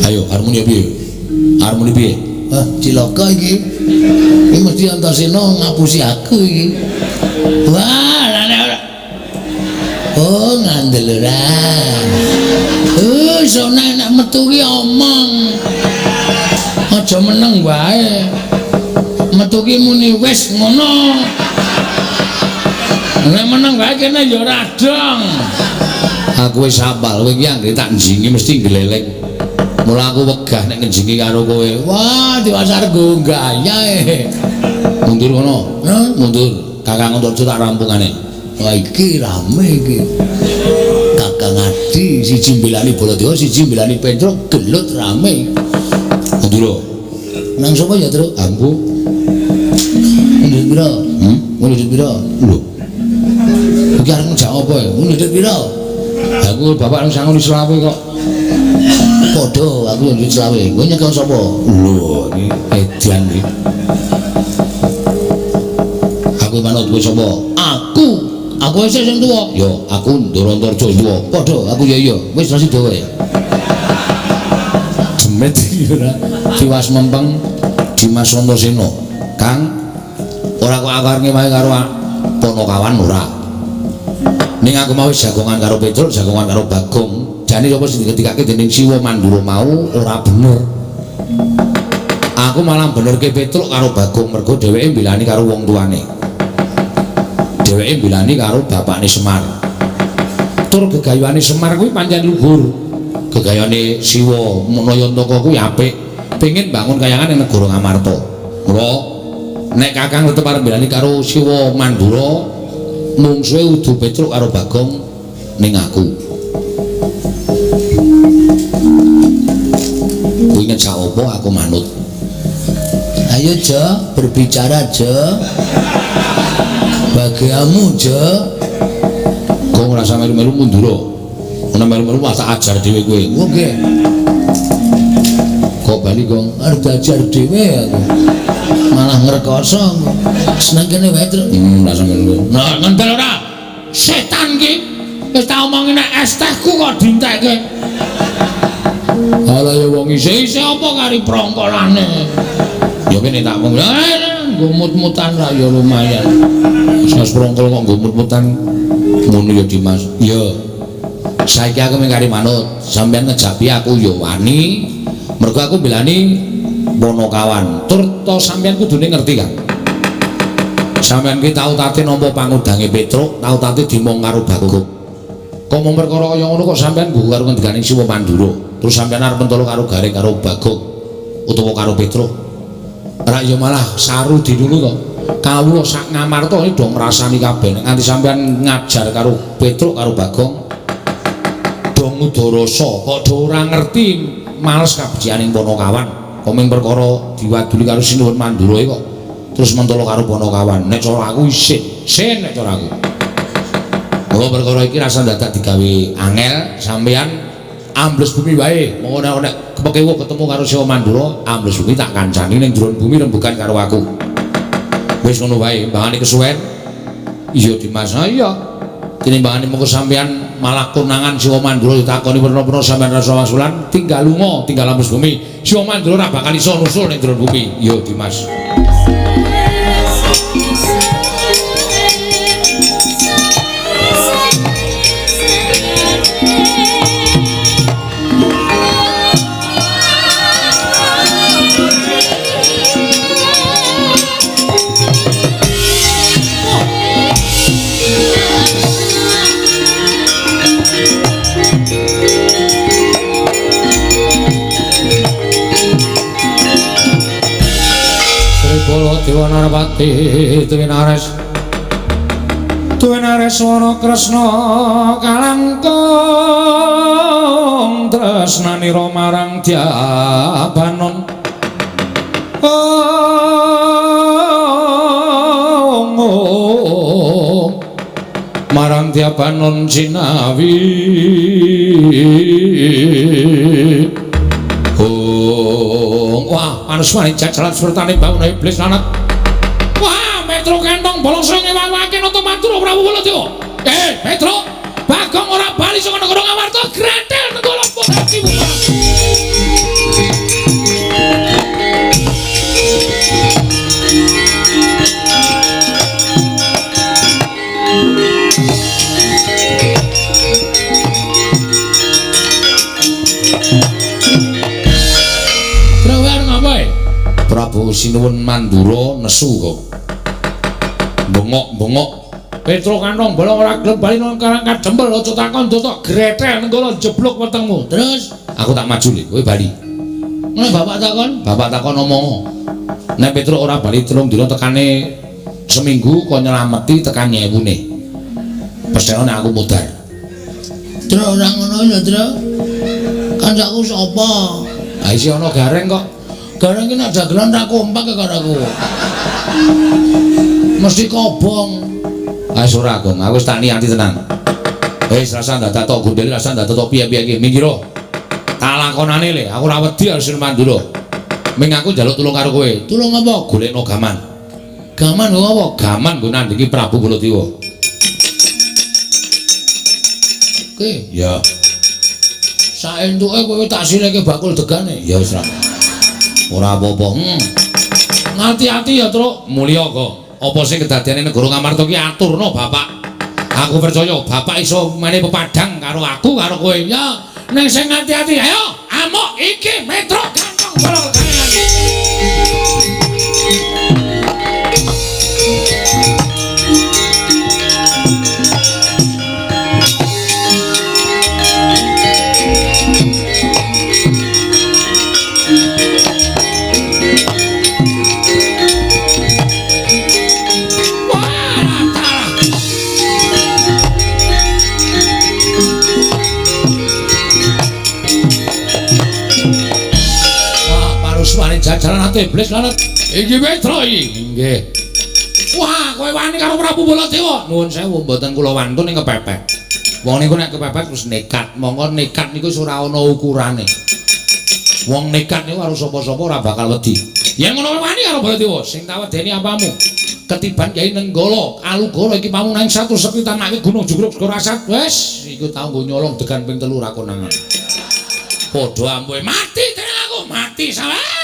A: Ayo harmoni piye? Harmoni piye? Ah, cilaka iki. Iki mesti Antasena ngapusi aku iki. Wah, lah nek ora. Oh, ngandel ora. Oh, iso nek metu ki omong. Aja meneng wae. Metu ki muni wis ngono. Nek meneng wae kene ya ora dong. Aku wis hafal, kowe iki anggere tak njingi mesti gleleng. Mula aku wegah nek ngenjingi karo kowe. Wah, diwasar nggo gaya e. Mundur kono. Hah, mundur. Kakang Antarja tak rampungane.
B: Wah iki rame iki. Kakang Adi siji mbelani Baladewa, siji mbelani Petruk, gelut rame.
A: Ndura.
B: Nang sapa ya, Truk?
A: Aku.
B: Ndut pira? Ndut pira?
A: Lho. Iki arep ngejak apa ya?
B: Ndut pira?
A: Aku bapak nang sangoni selawe kok.
B: Padha, aku yo ndut selawe. Kowe nyekel sapa?
A: Lho, iki edan iki. Aku manut kowe sapa?
B: Aku. Aku wis sing tuwa.
A: Yo, aku Ndara Antarja tuwa.
B: Padha, aku ya iya. Wis ra sida wae.
A: Jemet iki ora. Tiwas mempeng Dimas Antasena. Kang, ora kok aku arep ngewahi karo Ponokawan ora. Ning aku mau wis jagongan karo Petruk, jagongan karo Bagong. Jane sapa sing diketikake dening Siwa Mandura mau ora bener. Aku malah benerke Petruk karo Bagong mergo dheweke mbelani karo wong tuane. Dheweke mbelani karo bapakne Semar. Tur gegayuhane Semar kuwi pancen luhur. Gegayane Siwa Nayantaka kuwi apik. Pengin bangun kayangan ning negara Ngamarta. Mula nek Kakang tetep arep mbelani karo Siwa Mandura, mungsuhe udu Petruk karo Bagong ning aku. Kuwi ngejak apa aku manut.
B: Ayo Jo, berbicara Jo. Bagiamu Jo.
A: Kok ora usah melu-melu Mandura. Ora melu-melu wah tak ajar dhewe kowe.
B: Oke.
A: Kok bali Gong?
B: Arep diajar dhewe aku. Malah ngrekoso. Seneng kene wae, Truk.
A: Ora usah melu. Nah, ngendel ora? Setan ki. Wis tak omongi nek es tehku kok dintekke. Ala ya wong isih-isih apa kari prongkolane. Ya kene tak mung nggo mut-mutan ra ya lumayan. Wis prongkol kok nggo mut-mutan ngono ya Dimas. Ya. Saiki aku mung kari manut, sampeyan ngejapi aku ya wani. Mergo aku mbelani Ponokawan. Tur to sampeyan kudune ngerti kan. Sampeyan ki tau tate nampa pangundange Petruk, tau tate dimong karo Bagong. Kok mung perkara kaya ngono kok sampeyan nggo karo ngendikane Siwa Mandura. Terus sampeyan arep mentolo karo Gareng karo Bagong utawa karo Petruk. Ora ya malah saru dinulu to. Kawula sak Ngamarta iki do ngrasani kabeh. Nek nganti sampeyan ngajar karo Petruk karo Bagong do ngudarasa, kok do ora ngerti males kabecikaning Ponokawan. Kok mung perkara diwaduli karo Sinuwun Mandura kok terus mentolo karo Ponokawan. Nek cara aku isin, sin nek cara aku. Mula perkara iki rasa dadak digawe angel, sampeyan ambles bumi wae. Monggo nek kepekewuh ketemu karo Siwa Mandura, ambles bumi tak kancani ning jero bumi rembugan karo aku. Wis ngono wae, mbangane kesuwen. Iya Dimas, iya. Tinimbangane mengko sampeyan malah konangan Siwa Mandura ditakoni werna-werna sampeyan rasa wasulan, tinggal lunga, tinggal ambles bumi. Siwa Mandura ora bakal iso nusul ning jero bumi. Iya Dimas. Dewa Narpati tuwinares tuwinares wana Kresna kalangkung tresnanira marang Dyabanon. Oh, marang Dyabanon jinawi. Oh, wah, panuswane jajalan surtane bawana iblis lanat. Wah, Petro kentong bolong sing ngewawake nata Madura Prabu Baladewa. Petro, Bagong ora bali saka negara Ngamarta, grathel negara Bhati. Prabu Sinuwun Mandura nesu kok. Bengok-bengok. Petro kantong bolong ora gelem bali nang Karang Kadempel aja takon dotok gretel nenggala jeblok wetengmu. Terus aku tak maju le, kowe bali. Ngono bapak takon? Bapak takon omong. Nek Petro ora bali 3 dina tekane Seminggu kok nyelameti tekan nyewune. Pesthene aku mudhar.
B: Tru ora ngono ya, Tru. Kancaku sapa?
A: Ha isih ana Gareng kok.
B: Gareng iki nek dagelan ra kompak karo aku. Mesti kobong.
A: Ah wis ora, Gong. Aku wis tak niati tenan. Wis rasa ndadak tok gondeli, rasa ndadak tok piye-piye iki. Minggir. Tak lakonane le, aku ora wedi karo Sri Mandura. Ming aku njaluk tulung karo kowe.
B: Tulung apa?
A: Golekno gaman.
B: Gaman nggo apa?
A: Gaman nggo nandingi Prabu Baladewa.
B: Oke.
A: Ya.
B: Saentuke kowe tak sileke bakul degane.
A: Ya wis ra. Ora apa-apa. Ngati-ati ya, Truk. Mulya kok. Apa sing kedadiane negara Ngamarta ki aturna Bapak. Aku percaya Bapak iso menehi pepadang karo aku karo kowe.
B: Ya, ning sing ngati-ati ayo amuk iki Metro Gantong Bala kegayangan. Jajaran ate iblis lalat iki Metro iki.
A: Nggih.
B: Wah, kowe wani karo Prabu Baladewa.
A: Nuwun sewu mboten kula wantun ning kepepet. Wong niku nek kepepet terus nekat. Monggo nekat niku wis ora ana ukurane. Wong nekat niku karo sapa-sapa ora bakal wedi.
B: Yen ngono kowe wani karo Baladewa, sing tak wedeni apamu? Ketiban Kyai Nenggala, Alugoro iki pamung nang satu sekti tanake Gunung Jugruk Segara Asat. Wes,
A: iku tau nggo nyolong degan ping 3 ra konangan. Padha ampuhe
B: mati tenang aku, mati salah.